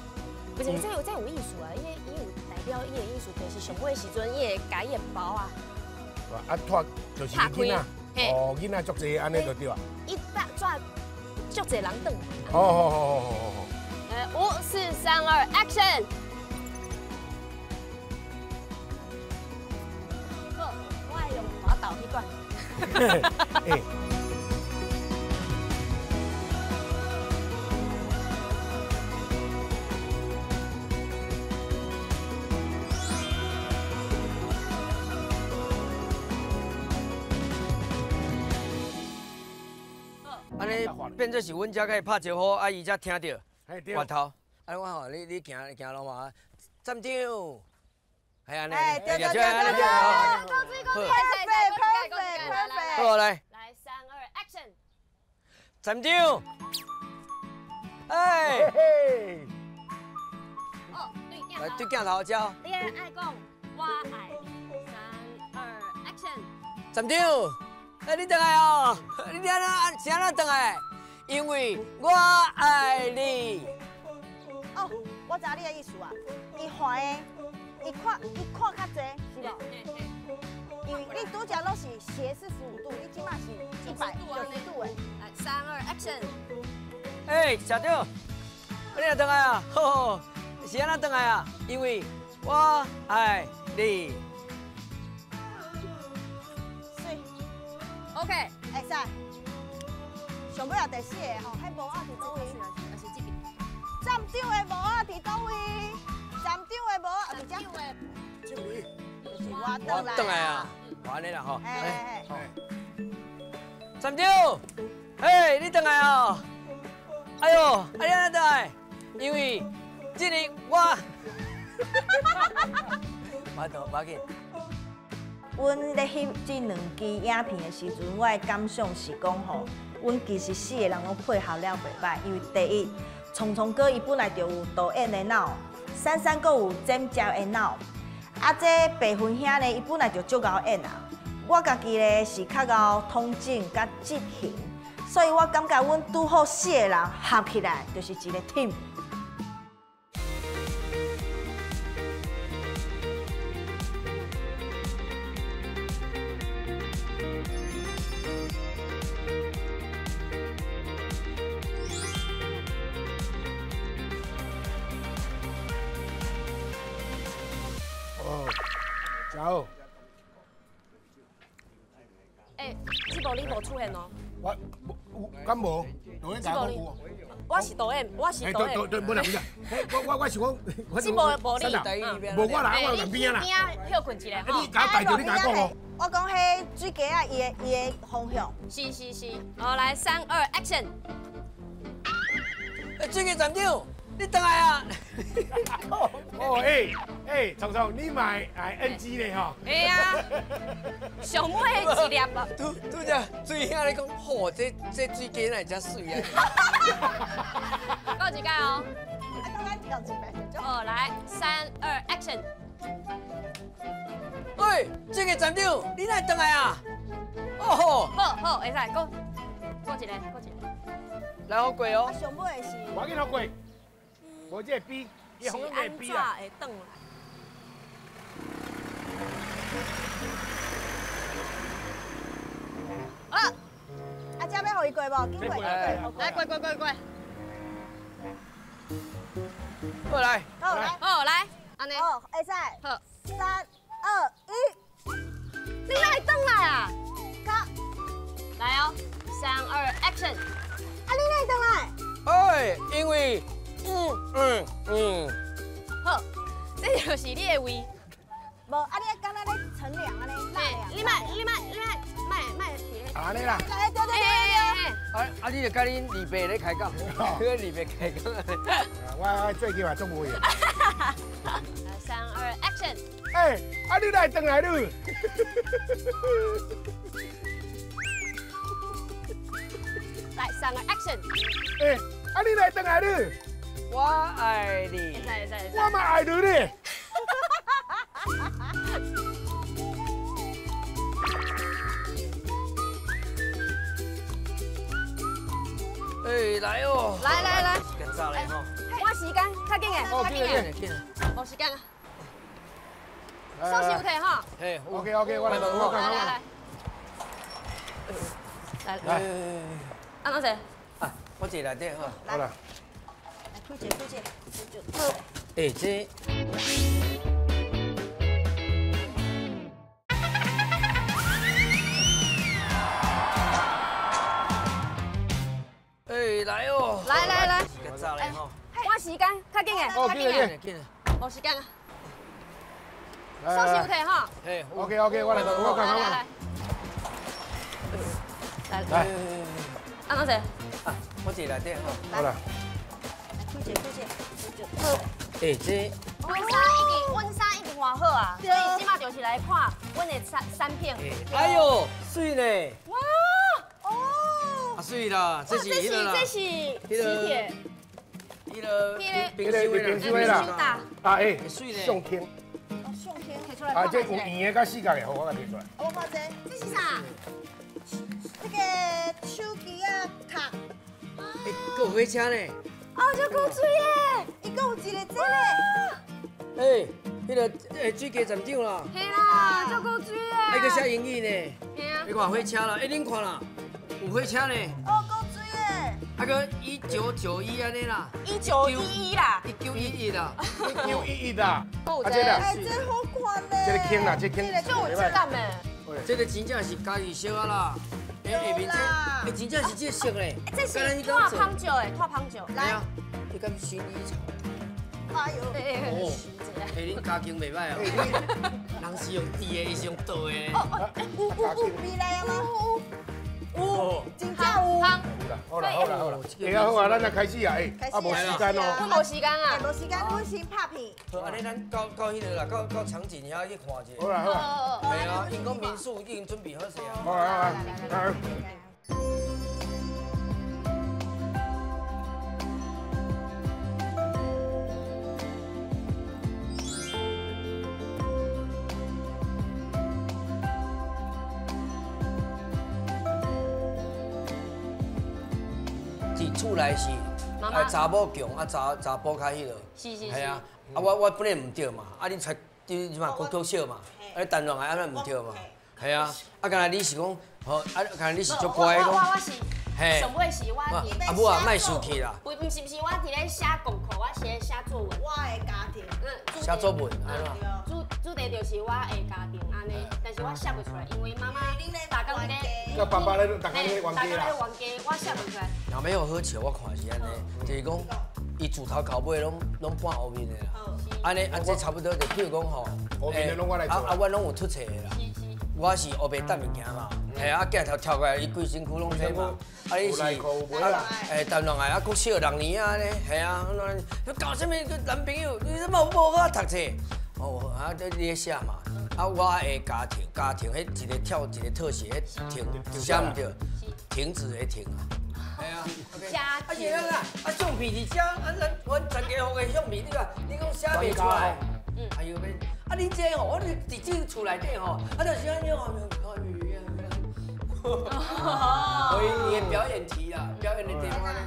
不是，这有意思啊，伊有代表伊的意思，就是上尾时阵，伊会共伊的包啊。啊，脱就是囡仔，哦，囡仔足济，按呢就对啊。伊搭抓足济人转。好好好好好好。来，5、4、3、2，Action！好，我爱用滑倒去管。欸。按呢变做是阮遮共伊拍招呼，啊伊才听著。外头，啊我吼，你行行路嘛，站长，系按呢。哎，对对对对对。好来。来，3、2，Action！站长，哎。哦，对镜头。来对镜头遮。你爱讲，我爱你。3、2，Action！站长。哎，你转来哦！你按怎是按怎转来？因为我爱你。哦，我知你的意思啊。伊看的，伊看较济，是无？因为你拄则拢是斜45度，你这马是190度的。来，3、2，Action！哎，社长，你也转来啊？吼，是按怎转来啊？因为我爱你。OK，会使。上尾也第四个吼，彼帽仔伫佗位？还是这边。站长的帽仔伫佗位？站长的帽仔伫这。这位。就是我转来。我转来啊，我按呢啦吼。哎。站长，嘿，你转来哦。哎呦，啊你按怎转来？因为这里我。我倒，无要紧。阮咧翕这两支影片的时阵，我的感想是讲吼，阮其实四个人拢配合了袂歹，因为第一，聪聪哥伊本来就有导演的脑，珊珊阁有剪接的脑，啊，这白云兄呢，伊本来就足𠢕演啊，我家己咧是较𠢕统整佮执行，所以我感觉阮拄好四个人合起来就是一个 team。好。欸，这部你无出现哦。我有，敢无？导演讲有。我是导演，我是导演。对对，无啦无啦，我是讲，这部无你，无我啦，我伫边啊啦。边仔歇困一下吼。你共带著，你共讲哦。我讲彼水鸡仔，伊的方向。是是是，好来，3、2，Action！水鸡站长，你转来啊！哦，哎哎，聪聪，你嘛会 NG 咧吼？会啊，上尾一粒啊！拄拄只水兄咧讲，吼，这水鸡哪会遮媠啊？够一届哦。啊，刚刚跳一摆就。哦，来，3、2，Action！喂，这个站长，你哪会转来啊？哦吼！好好，会使，过一个，过一个。来，好过哦。上尾是。我紧好过。无这个比，伊方向会比啊。会转来？啊！啊，这欲予伊过无？紧过，来过过过过。过来。好来。好来，按呢。好，会使。好。3、2、1。你哪会转来啊？卡。来哦，3、2，Action！啊，你哪会转来？哎，因为。好，这就是你的位。无，啊，你敢若咧乘凉按呢？你莫，你莫，你莫，莫莫伫咧。按呢啦。对对对对。啊，你就佮恁二伯咧开讲，佮二伯开讲。我最近嘛足无闲。3、2，Action！哎，啊，你来转来你。来，3、2，Action！哎，啊，你来转来你。我爱你，我嘛爱你咧。哎，来哦！来来来，较早咧吼。赶时间，较紧的，较紧的，无时间啊。锁匙有提吼？嘿，OK OK，我来，我来来来，来来，安怎坐？啊，我坐内底吼。好啦。来，开一个，开一个。哎，这。哎，来哦！来来来，较早咧吼。赶时间，较紧的，较紧的，无时间啊。锁匙有提吼？嘿，OK OK，我来，我来来来来，安怎坐？啊，我坐内底吼。好啦。来，开一个，开一个。哎，这。阮衫已经换好啊，所以这马就是来看阮的产品。哎呦，水呢！哇！啊，水啦，这是这是喜帖，那个冰箱啦，啊哎，相片，相片提出来。啊，这有圆的佮四角的，好，我共提出来。我看这，这是啥？这个手机啊卡。哎，阁有火车呢。哦，这够水的，伊阁有一个这个。哎，彼个哎水加站长啦。嘿啦，这够水的。还阁写英语呢。嘿啊。你看火车啦，哎，恁看啦。有火车呢！哦，够水的。啊阁1991按呢啦。1911啦。1911啦。1911啦。啊，这个。哎，这好看呢。这个轻啦，这轻。这个足有质感的。这个真正是家己烧啊啦。哎，下面这，哎，真正是这色嘞。这是拓芳酒的，拓芳酒。来啊，这敢薰衣草。哎呦。哦。哎，恁家境袂歹哦。人是用甜的，伊是用倒的。哦哦，有味来啊吗？有，真正有。好啦好啦好啦，哎呀好啊，咱来开始啊，哎，啊无时间哦。我无时间啊。无时间，阮先拍片。好，按呢咱到彼个啦，到场景遐去看一下。好啦好啦。系啊，𪜶讲民宿已经准备好势啊。好啊好啊。厝内是啊，查某强啊，查甫较彼落，是是系啊，啊我本来毋对嘛，啊你才你嘛国国小嘛，啊你谈恋爱按呢毋对嘛，系啊，啊敢若你是讲，吼啊敢若你是足乖讲，我是，上尾是我伫啊母啊，莫生气啦，不毋是毋是，我伫咧写功课，我是咧写作文，我的家庭，写作文，按怎？主题就是我的家庭按呢，但是我写袂出来，因为妈妈逐工咧，佮爸爸咧，逐工咧冤家啦，冤家，我写袂出来。若欲好笑，我看是按呢，就是讲，伊自头到尾拢半乌面的啦。按呢，啊这差不多就譬如讲吼，乌面的拢我来做，啊我拢有出册的啦。我是乌白搭物件嘛，嘿啊镜头跳过来，伊规身躯拢体嘛。啊你是啊，哎谈恋爱啊，国小6年啊咧，嘿啊，你搞啥物男朋友？你怎么无好读册？哦，啊，你咧写嘛？啊，我的家庭，家庭彼一个跳一个特写，彼停写毋对，停止的停啊。系啊。家啊是啊，啊相片伫遮，啊咱阮陈家福的相片，你看，你讲写袂出来。嗯。哎呦，啊恁这吼，我伫这厝内底吼，啊就是按呢吼，所以伊的表演题啦，表演的地方呢。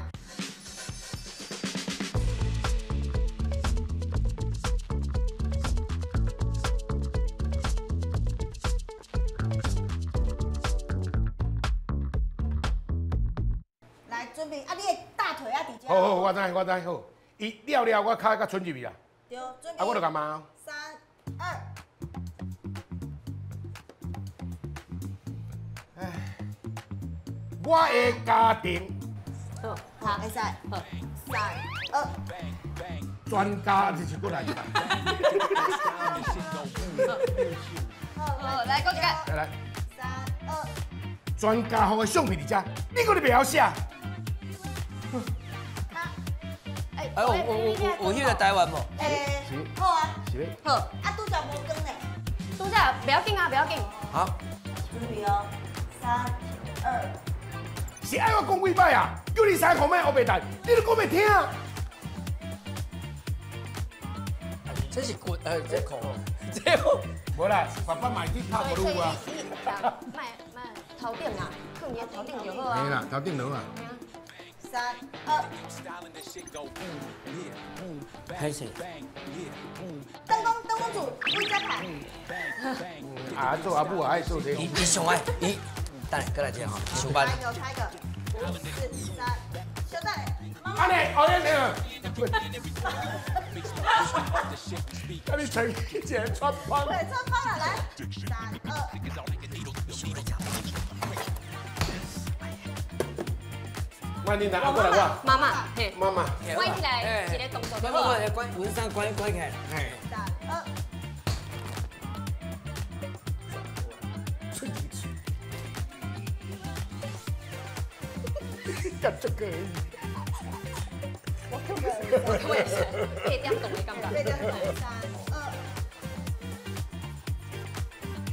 准备啊！你的大腿啊，伫遮。好好，我知，我知，好。伊了了，我跤佮伸入去啦。对，准备。啊，我就干嘛？3、2。哎，我的家庭。好，好，会使。好，3、2。专家这是过来的。好，来，过一个。来来。3、2。专家号的相片伫遮，你阁咧袂晓写？哎，有彼个台湾无？哎，好啊，是咧。好。啊，拄则无光呢。拄则不要紧啊，不要紧。好。准备哦，3、2。是爱我讲几摆啊？叫你衫裤莫乌白带，你都讲袂听。这是骨，这裤，这裤。无啦，爸爸嘛去拍鼓啊。莫莫头顶啊，放伫头顶就好啊。嘿啦，头顶就好啊。3、3、2。开始。灯光灯光组，为家凯。啊，做阿母爱做这。伊上爱，伊等下过来一下吼，上班。猜一个，猜一个，5、4、3，小戴。阿你，哦，你啊，你穿一个穿帮。对，穿帮了，来，3、2。我你拿过来我。妈妈，嘿。妈妈。关起来，一个动作。关关关，文山关关起来。3、2。吹进去。干这个。我也是，8点钟的感觉。8点钟，3、2。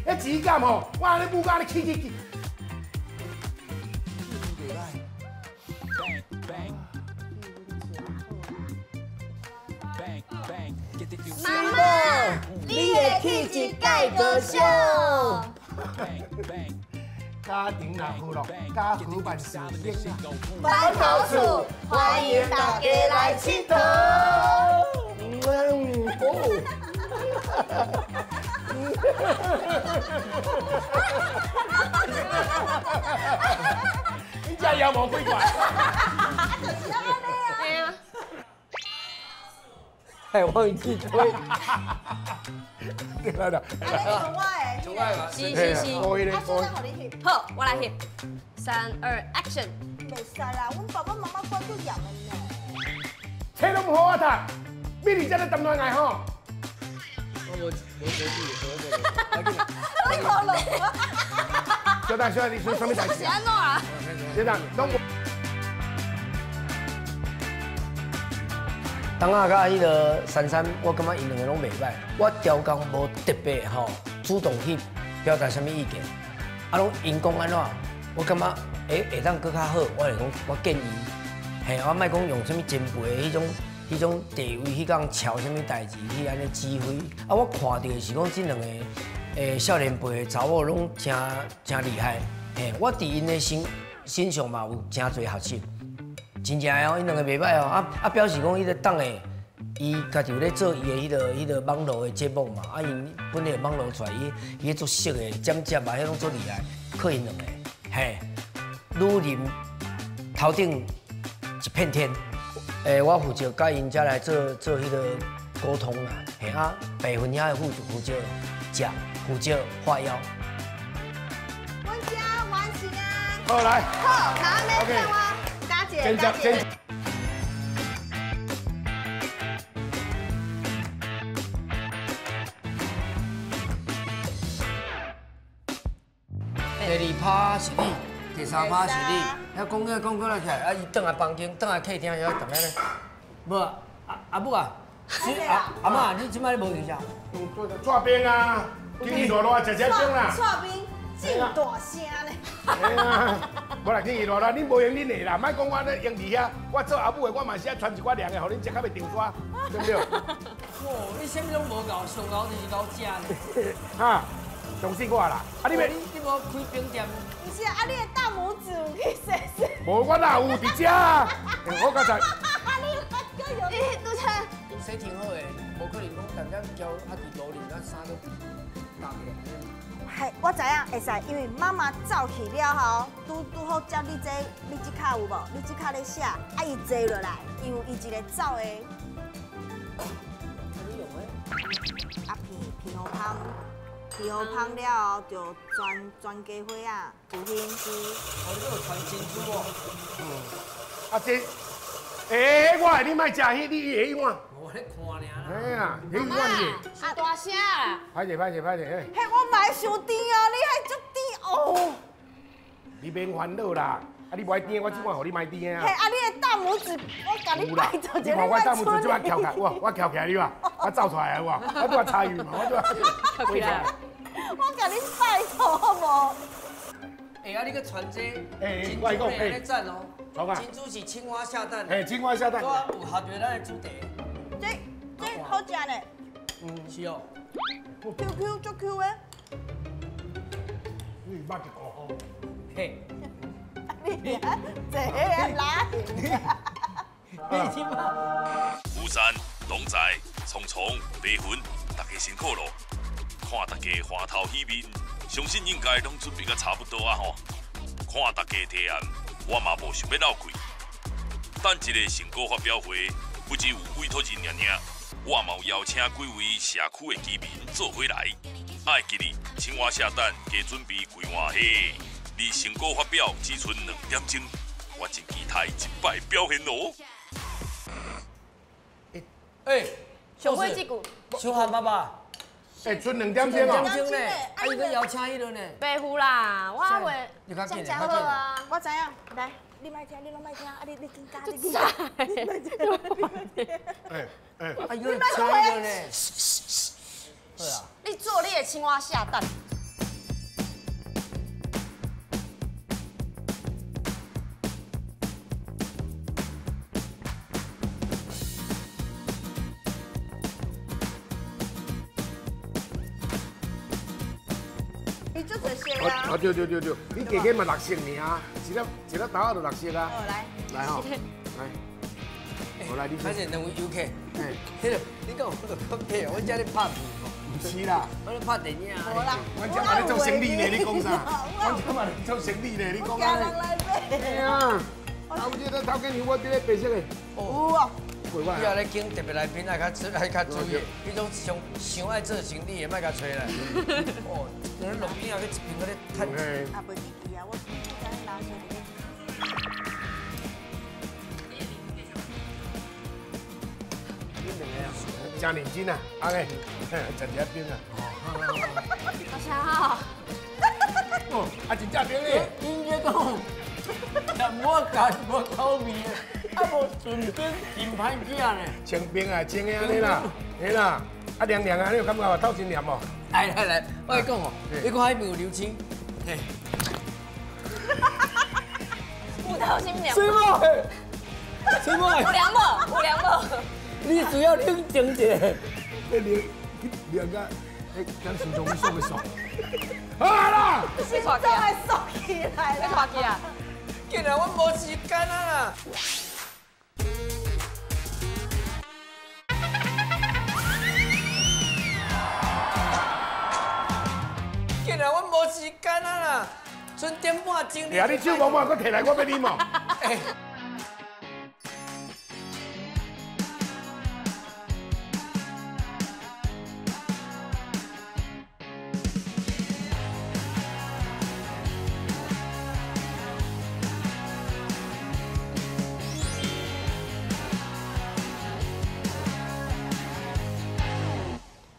那指甲吼，我安尼母甲你起起起。妈妈，你的气质盖高烧。家庭若和乐，家和万事兴。馒头厝，欢迎大家来佚佗。你这妖魔鬼怪。啊，就是按呢啊。对啊。哎，忘记推。对啦啦。啊，你像我的。像我的嘛。是是是。啊，小等予你翕。好，我来翕。3、2，Action！袂使啦，阮爸爸妈妈管足严的呢。册拢唔好啊读，美丽才咧谈恋爱吼。我无无手机，你无录。小等，小等，你说什么代志？是按怎啊？小等，拢。当仔佮彼个珊珊，我感觉𪜶两个拢袂歹。我调工无特别吼主动去表达啥物意见，啊，拢𪜶讲按怎，我感觉会当阁较好，我就讲我建议，嘿，我莫讲用啥物前辈的彼种地位去讲乔啥物代志去按呢指挥。啊，我看著的是讲这两个少年辈的查某拢诚诚厉害，嘿，我伫𪜶的身上嘛有诚济学习。真正的哦，𪜶两个袂歹哦，啊表示讲彼个党的，伊家己有咧做伊的彼个网络的节目嘛，啊，𪜶本来网络出来，伊迄做色的剪接啊，彼拢足厉害，靠𪜶两个，嘿，女人头顶一片天，我负责佮𪜶遮来做做彼个沟通啦，嘿啊，白云遐负责食，负责画腰。阮家完成啊！好来，好，那安尼讲啊。先先。第二趴是你，第三趴是你。遐讲过讲过来起来，啊，伊转来房间，转来客厅，遐踮遐咧。无啊，阿母啊，阿嬷，你这摆无闲啥？蔡冰啊，天气热热，食食冰啦。蔡冰真大声咧。嘿啊，无啦，天气热热，恁无闲恁会啦，莫讲我咧闲伫遐，我做阿母的，我嘛是爱传一寡凉的，予恁食较袂着沙，对不对？哦，你啥物拢无𠢕，上𠢕就是𠢕食咧。哈，相信我啦。啊，你你无开冰店？毋是啊，你的大拇指有去洗洗？无，我哪有伫遮啊？我刚才。啊，你你拄才。洗挺好的，无可能讲淡点胶啊，伫路里啊衫都搭起来。系，我知影会使，因为妈妈走去了后，拄拄好接你这，你这卡有无？你这卡咧写，啊，伊坐落来，因为伊一个走的。啊，皮皮予芳，皮予芳了后，就全全家伙啊，有兴趣。哦，你有传珍珠哦。嗯。啊这，欸，我的你莫食彼，你彼碗。我咧看尔啦。哎呀，彼碗是。啊，大声啦！歹势，歹势，歹势，嘿。嘿，我嘛会伤甜哦，你还足甜哦。你免烦恼啦，啊，你无爱甜，我这碗予你莫甜啊。嘿，啊，你的大拇指，我共你拜托一下，你看我大拇指这摆翘起来，哇，我翘起来你话，我走出来哇，我拄仔参与嘛，我拄仔。翘起来。我共你拜托好无？哎，啊，你阁传这珍珠咧，赞哦。珍珠是青蛙下蛋。嘿，青蛙下蛋。有合著咱的主题。这好食呢。嗯，是哦。 Q Q 足 Q 的。你捌一个吼？嘿。你坐遐拉。白云，大家辛苦咯！看大家欢头喜面，相信应该拢准备甲差不多啊吼。看大家提案，我嘛无想欲落气。等一个成果发表会，不只有委托人尔尔，我嘛有邀请几位社区的居民做伙来。爱记得青蛙下蛋，加准备几碗嘿。离成果发表只剩2点钟，我真期待这摆表现哦。欸，上尾这句。小汉爸爸。欸，剩2点钟哦。2点钟呢，啊，伊阁邀请彼落呢。白胡啦，我话。你较紧，较好啊。我知影，来，你莫听，你拢莫听，啊，你紧加，你紧加，你莫听，你莫听。欸欸，啊，伊阁请彼落呢。对啊。你做你的青蛙下蛋。啊对对对对，你加减嘛绿色尔，一粒一粒豆仔就绿色啊。好来，来吼，来，好来你。反正两位游客，迄个你讲我就讲对，阮遮咧拍片吼。毋是啦，我咧拍电影。无啦，阮遮嘛咧做生意呢，你讲啥？阮遮嘛咧做生意呢，你讲啥？人来买。嘿啊，啊，有这个头家娘，我这个白色的。有哦。以后咧请特别来宾爱较爱较注意，彼种上上爱做生意的，莫共揣来。哦，在路边啊，去一边搁咧趁。啊，袂记记啊，我知影垃圾伫咧。恁两个啊，真认真啊，阿个，食一下冰啊。好香啊！哦，啊，真正冰咧。应该讲，食无干无口味的。啊，无纯冰真歹食呢。清冰啊，清的按呢啦，嘿啦，啊凉凉啊，你有感觉无？透心凉无？来来来，我来讲哦，你看彼边有流星，嘿。有透心凉。水某，水某。有凉无？有凉无？你需要冷静一下。你凉，凉个，哎，咱心脏缩袂缩？好啦。心脏会缩起来啦。你拖起啊？竟然我无时间啊啦。竟然我无时间啊啦，剩点半钟。哎呀，你手无满，阁提来，我欲啉哦。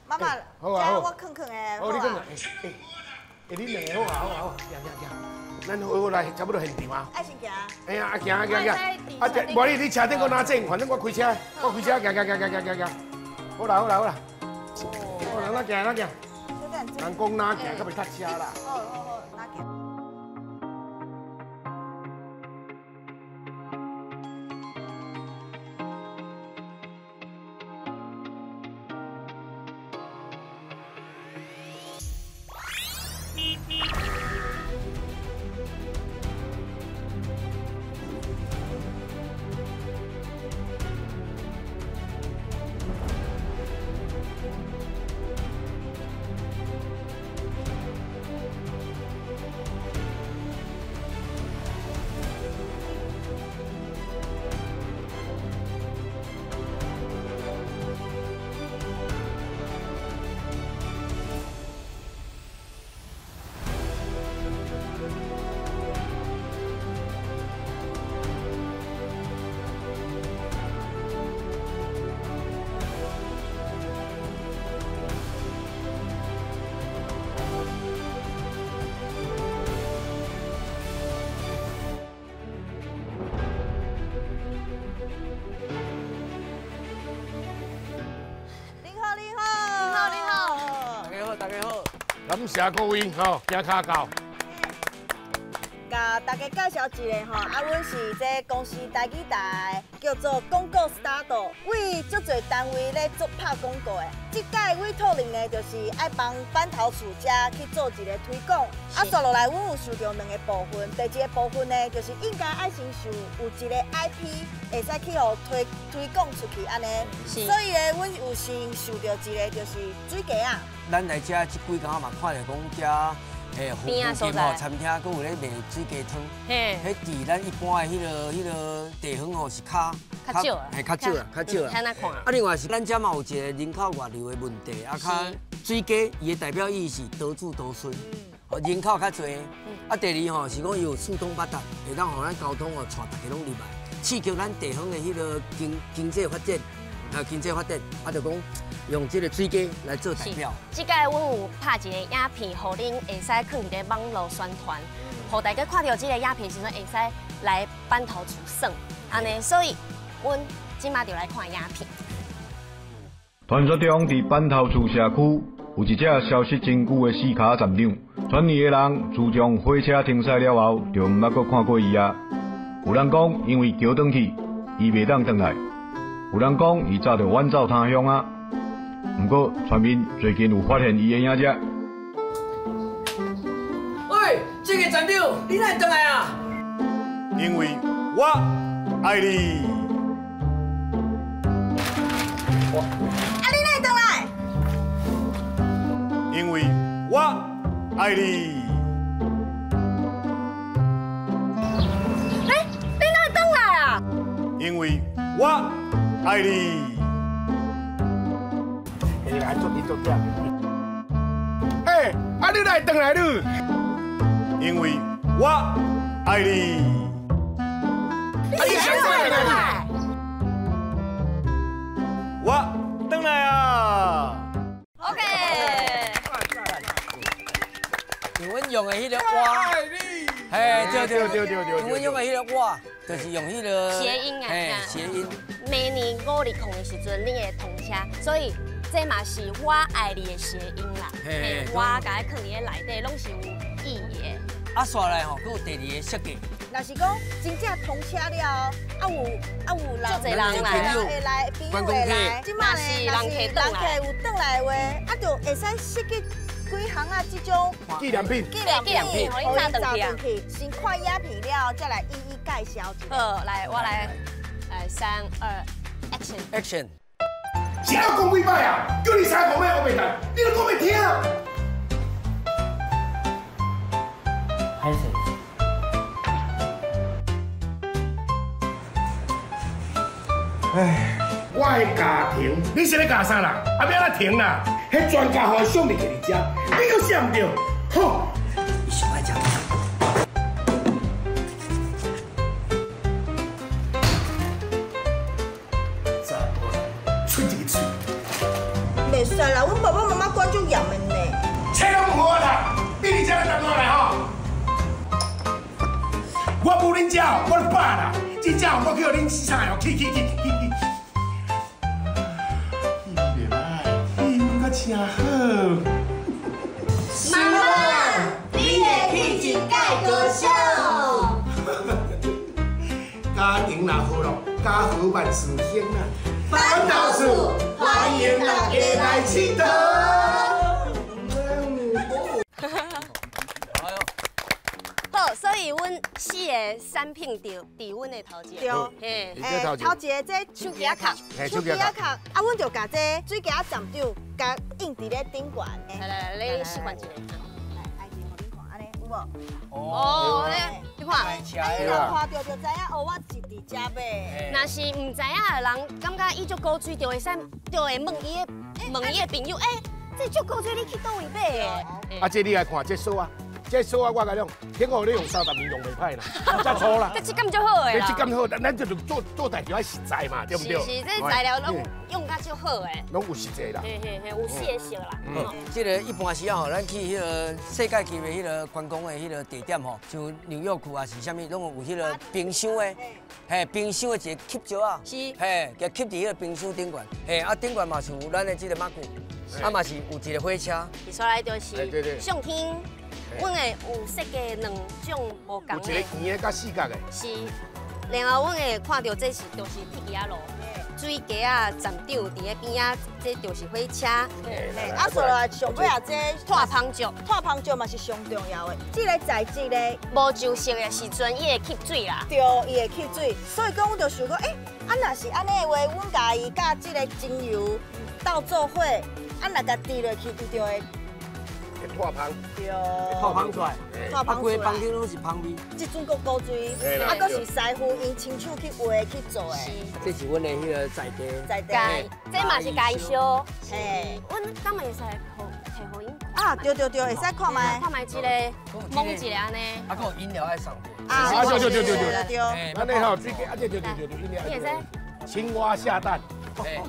妈妈，这我囥囥的。好，你囥啊。欸，你两个好啊，好啊，好，行行行，咱好好来，差不多现场啊。爱先行。哎呀，啊行行行，啊，无你你车顶阁拿整，反正我开车，我开车，行行行行行行行。好啦好啦好啦。好啦，咱行咱行。人讲哪行，较袂塞车啦。好好好，哪行。感谢各位吼，行卡到。共大家介绍一下吼，啊，阮是这公司台语台，叫做广告 start，为足济单位咧做拍广告的。这届委托人呢，就是爱帮板头厝遮去做一个推广。啊，续落来，阮有受到两个部分，第一个部分呢，就是应该爱先受有一个 IP，会使去予推推广出去按呢。所以呢，阮有先受到一个就是水鸡仔。咱来遮这几工嘛，看著讲遮。嘿，附近吼餐厅阁有咧卖水鸡汤，彼伫咱一般的彼个地方吼是较较少啊，嘿，较少啊，较少啊。啊，另外是咱遮嘛有一个人口外流的问题，啊，较水鸡伊的代表意义是多子多孙，哦，人口较济。啊，第二吼是讲伊有四通八达，会当予咱交通吼带大家拢入来，刺激咱地方的彼个经济发展，啊，经济发展，啊，就讲。用这个水鸡来做代表。这届阮有拍一个影片，予恁会使放伫咧网路宣传，予大家看到这个影片时阵，会使来板头厝耍，按呢，所以阮这马就来看影片。传说中，伫板头厝社区有一只消失真久的四跤站长，全里的人自从火车停驶了后，就毋捌阁看过伊啊。有人讲，因为桥断去，伊袂当转来；有人讲，伊早就远走他乡啊。不过，传闻最近有发现伊的影子。喂，这个站长，你哪会转来啊？因为我爱你。啊，你哪会转来？因为我爱你。欸，你哪会转来啊？因为我爱你。嘿，啊你来转来你？因为我爱你。啊你想转来？我转来啊！OK。阮用的彼个我，嘿，对对对对对，阮用的彼个我，就是用彼个谐音啊，谐音。明年520的时阵，你会通车，所以。这嘛是我爱你的谐音啦，嘿，我共伊囥伫咧内底，拢是有意义的。啊，煞来吼，阁有第二个设计。若是讲真正通车了，啊有啊有人，足济人会来，朋友会来，这马呢，若是人客有转来的话，啊就会使设计几项啊这种纪念品，纪念品，予𪜶拿转去，先看影片了，再来一一介绍一下。好，来，我来，来，3、2，Action！Action！是爱讲几摆啊？叫你三五摆我袂当，你都讲袂听。歹势。唉，我的家庭，你是咧教啥啦？啊，欲按怎停啦？彼专家号相伫伫遮，你阁写毋对？好。伊上爱食。袂使啦，阮爸爸妈妈管足严的呢。册拢无好读，你伫遮咧谈落来吼。我无恁遮，我就饱啦。真正我去予恁啥哦，去去去去去。去来，气氛阁真好。妈妈，你的气质盖高尚。家庭若和乐，家和万事兴啊。板头厝，欢迎大家来𨑨迌。好，所以阮四个产品就伫阮的头前。对，嘿，头一个这手机仔壳，手机仔壳，啊，阮就共这水机仔站长共印伫咧顶悬。来来来，你试看一下。来，爱情予恁看，按呢有无？哦，你看，啊，你若看著就知影哦，我是伫遮买。若是毋知影的人，感觉伊足古锥，就会使，就会问伊的，问伊的朋友，欸，这足古锥，你去佗位买的？啊，这你来看，这锁啊，这锁啊，我共你讲，天后你用30年用袂歹啦，遮粗啦。这质感足好的啦。这质感好，咱就是做代志爱实在嘛，对不对？是是，这材料拢用甲足好的。拢有实际啦。嘿嘿嘿，有四个色啦。嗯，这个一般时吼，咱去彼个世界级的彼个观光的彼个地点吼，像纽约区啊是啥物，拢有彼个冰箱的，嘿，冰箱的一个吸石啊，是，嘿，共吸伫彼个冰箱顶悬，嘿，啊顶悬嘛是有咱的这个马具，啊嘛是有一个火车。接下来就是上天。阮會有設計兩種無仝的。有一個圓的佮四角的。是，然後阮會看著這是就是鐵枝仔路，水雞仔站長佇咧邊仔，這就是火車。啊，煞落來上尾啊，這拖芳石，拖芳石嘛是上重要的。這个材質咧，無就色的時陣，伊會吸水啦。對，伊會吸水，所以講阮就想講，啊，若是按呢的話，阮共伊佮這个精油鬥做伙，啊，若共滴落去，伊就會。拖芳，對，拖芳出來，拖芳出來，規个房顶攏是芳味。這陣閣古錐，啊，閣是師傅𪜶親手去畫去做的。這是阮的彼个在地。在地，這嘛是家己燒。嘿，阮敢會使提予𪜶？啊，對對對，會使看覓。看覓這个，摸一下按呢。啊，閣有飲料愛送。啊，對對對對對對。按呢吼，水果啊，對對對對對，飲料。你會使。青蛙下蛋。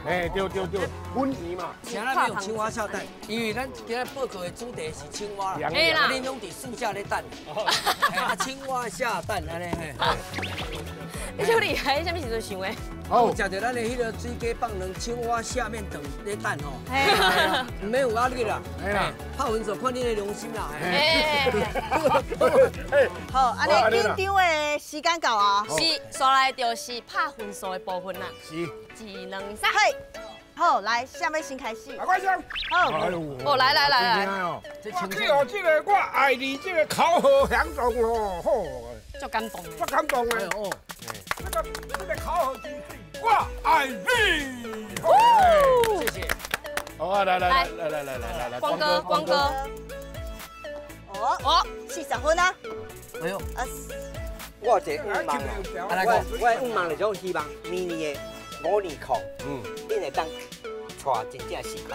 哎，對對對，粉圓嘛。啥咱欲用青蛙下蛋？因為咱今仔報告的主題是青蛙啦，啊，恁攏佇樹下咧等。啊，青蛙下蛋按呢嘿。你足厲害，你啥物時陣想的？哦，食著咱的彼个水雞放卵，青蛙下面等咧等吼。毋免有壓力啦。拍分數看恁的良心啦。好，按呢緊張的時間到啊。是，煞來就是拍分數的部分啦。是。一、兩、三，嘿，好，來，下面先開始。阿關生，好，哦，來來來來，我去予這个我愛你這个口號響動哦，好，足感動，足感動的哦。這个口號真水，我愛你。謝謝。好啊，來來來來來來來來，光哥，光哥。哦哦，40分啊。哎呦，我有一个願望，我的願望就是講希望明年的5年後，恁會當帶真正四跤。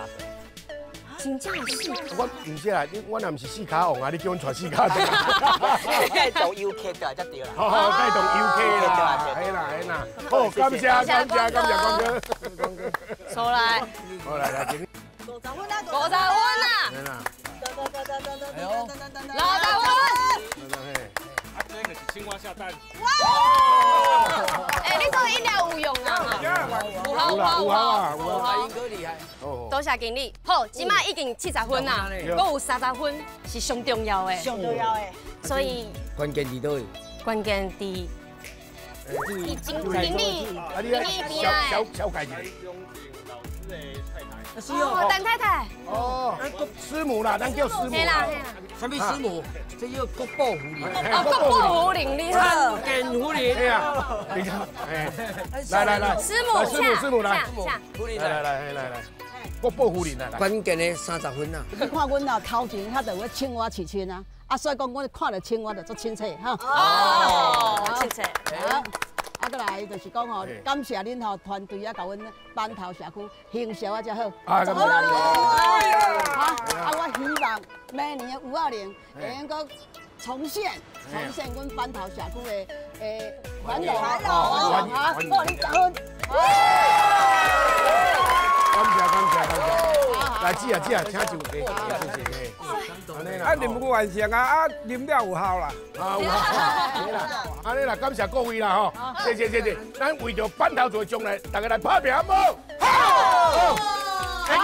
真正四跤？我毋是啦，我若毋是四跤王啊，你叫阮帶四跤。帶動遊客過來才對啦。好好，帶動遊客啦，嘿啦嘿啦。好，感謝感謝感謝光哥。出來。好來來，50分啊！50分啊！60分。這個是青蛙下蛋。哇！哎，你做飲料有用啊？有效有效有效，英哥厲害。多謝經理。好，這擺已經70分啦，閣有30分是上重要的。上重要的。所以關鍵佇佗位？關鍵佇經理，經理邊仔的。小改一下。是哦，陳太太。哦，師母啦，咱叫師母。嘿啦嘿啦。啥物師母？這叫國寶夫人。哦，國寶夫人，你好。參見夫人。對啊，你看，來來來，師母，師母，師母來，夫人來來來來來，國寶夫人來來。關鍵的30分啊！你看阮啊頭前遐就有青蛙飼親啊，啊所以講阮看著青蛙就足親切哈。哦，親切。好。啊，閣來就是講吼，感謝恁吼團隊啊，共阮板頭社區行銷啊，遮好。啊，感謝。啊，我希望明年的520會用閣重現，重現阮板頭社區的繁榮。繁榮，好，祝你結婚。感謝感謝感謝。來，姐啊姐啊，請就坐，謝謝。啊，任務完成啊，啊，啉了有效啦。啊，有效。對啦，按呢啦，感謝各位啦吼，謝謝謝謝。咱為著板頭厝將來，大家來拍拚好無？好。來，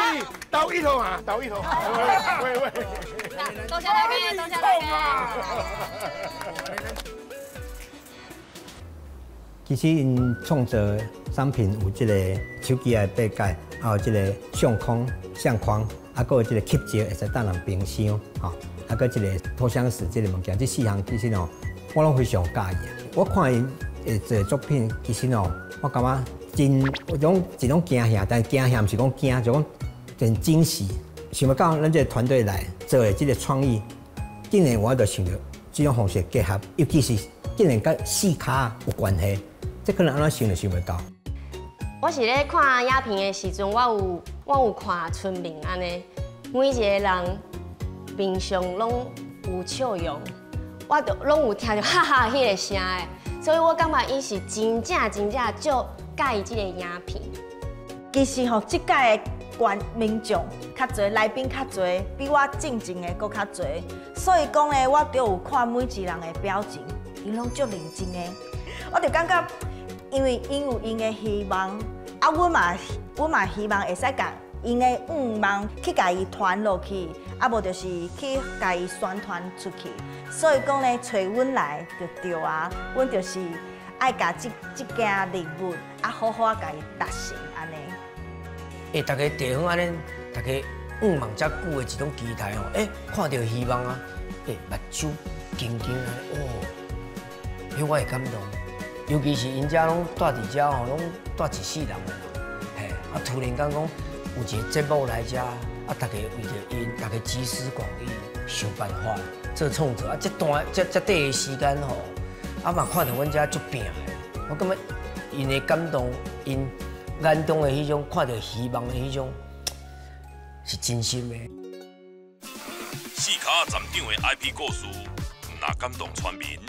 投1號啊，投1號。喂喂。多謝大家，多謝大家。其實𪜶創造產品有這个手機的背蓋，還有這个相框、相框，啊，閣有這个吸石會使當人冰箱，吼，啊，閣這个拖箱石這个物件，這四項其實哦，我攏非常佮意啊。我看𪜶會做作品，其實哦，我感覺真有種一種驚嚇，但驚嚇毋是講驚，就講真驚喜。想欲到咱這个團隊來做的這个創意，竟然我就想著這種方式結合，尤其是竟然佮四跤有關係。這可能按怎想就想袂到。我是咧看影片的時陣，我有看村民按呢，每一個人面上攏有笑容，我就攏有聽著哈哈彼个聲的，所以我感覺伊是真正真正足佮意這个影片。其實吼，這屆的觀民眾較濟，來賓較濟，比我進前的閣較濟，所以講咧，我就有看每一個人的表情，𪜶攏足認真的，我就感覺。因為𪜶有𪜶的希望，啊，阮嘛希望會使共 𪜶的願望去共伊傳落去，啊無就是去共伊宣傳出去。所以講呢，揣阮來就對啊，阮就是愛共這這件任務啊，好好共伊達成按呢。欸，大家地方按呢，大家向望遮久的一種期待吼，欸，看著希望啊，欸，目睭金金按呢，哦，彼我會感動。尤其是𪜶遮攏蹛佇遮吼，攏蹛一世人的啦，嘿，啊突然間講有一個節目來遮，啊，大家為著𪜶，大家集思廣益，想辦法做創作，啊，這段這這短的時間吼，啊嘛看著阮遮足拚的，我感覺𪜶的感動，𪜶眼中的彼種看著希望的彼種，是真心的。四跤站長的 IP 故事，毋但感動村民，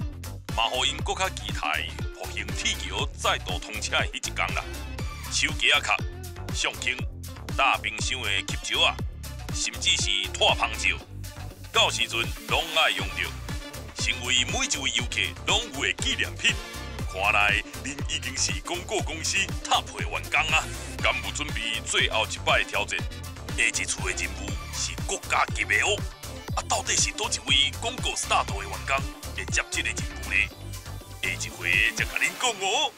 嘛予𪜶閣較期待復興鐵橋再度通車的彼一天啦。手機仔殼、相框、大冰箱的吸石仔，甚至是拖香蕉，到時陣攏愛用著，成為每一位遊客攏有的紀念品。看來恁已經是廣告公司 top 的員工啊，敢有準備最後一擺的挑戰？下一次的任務是國家級的哦。啊，到底是佗一位廣告 start 的員工會接這個任務呢？下一回再共恁講哦。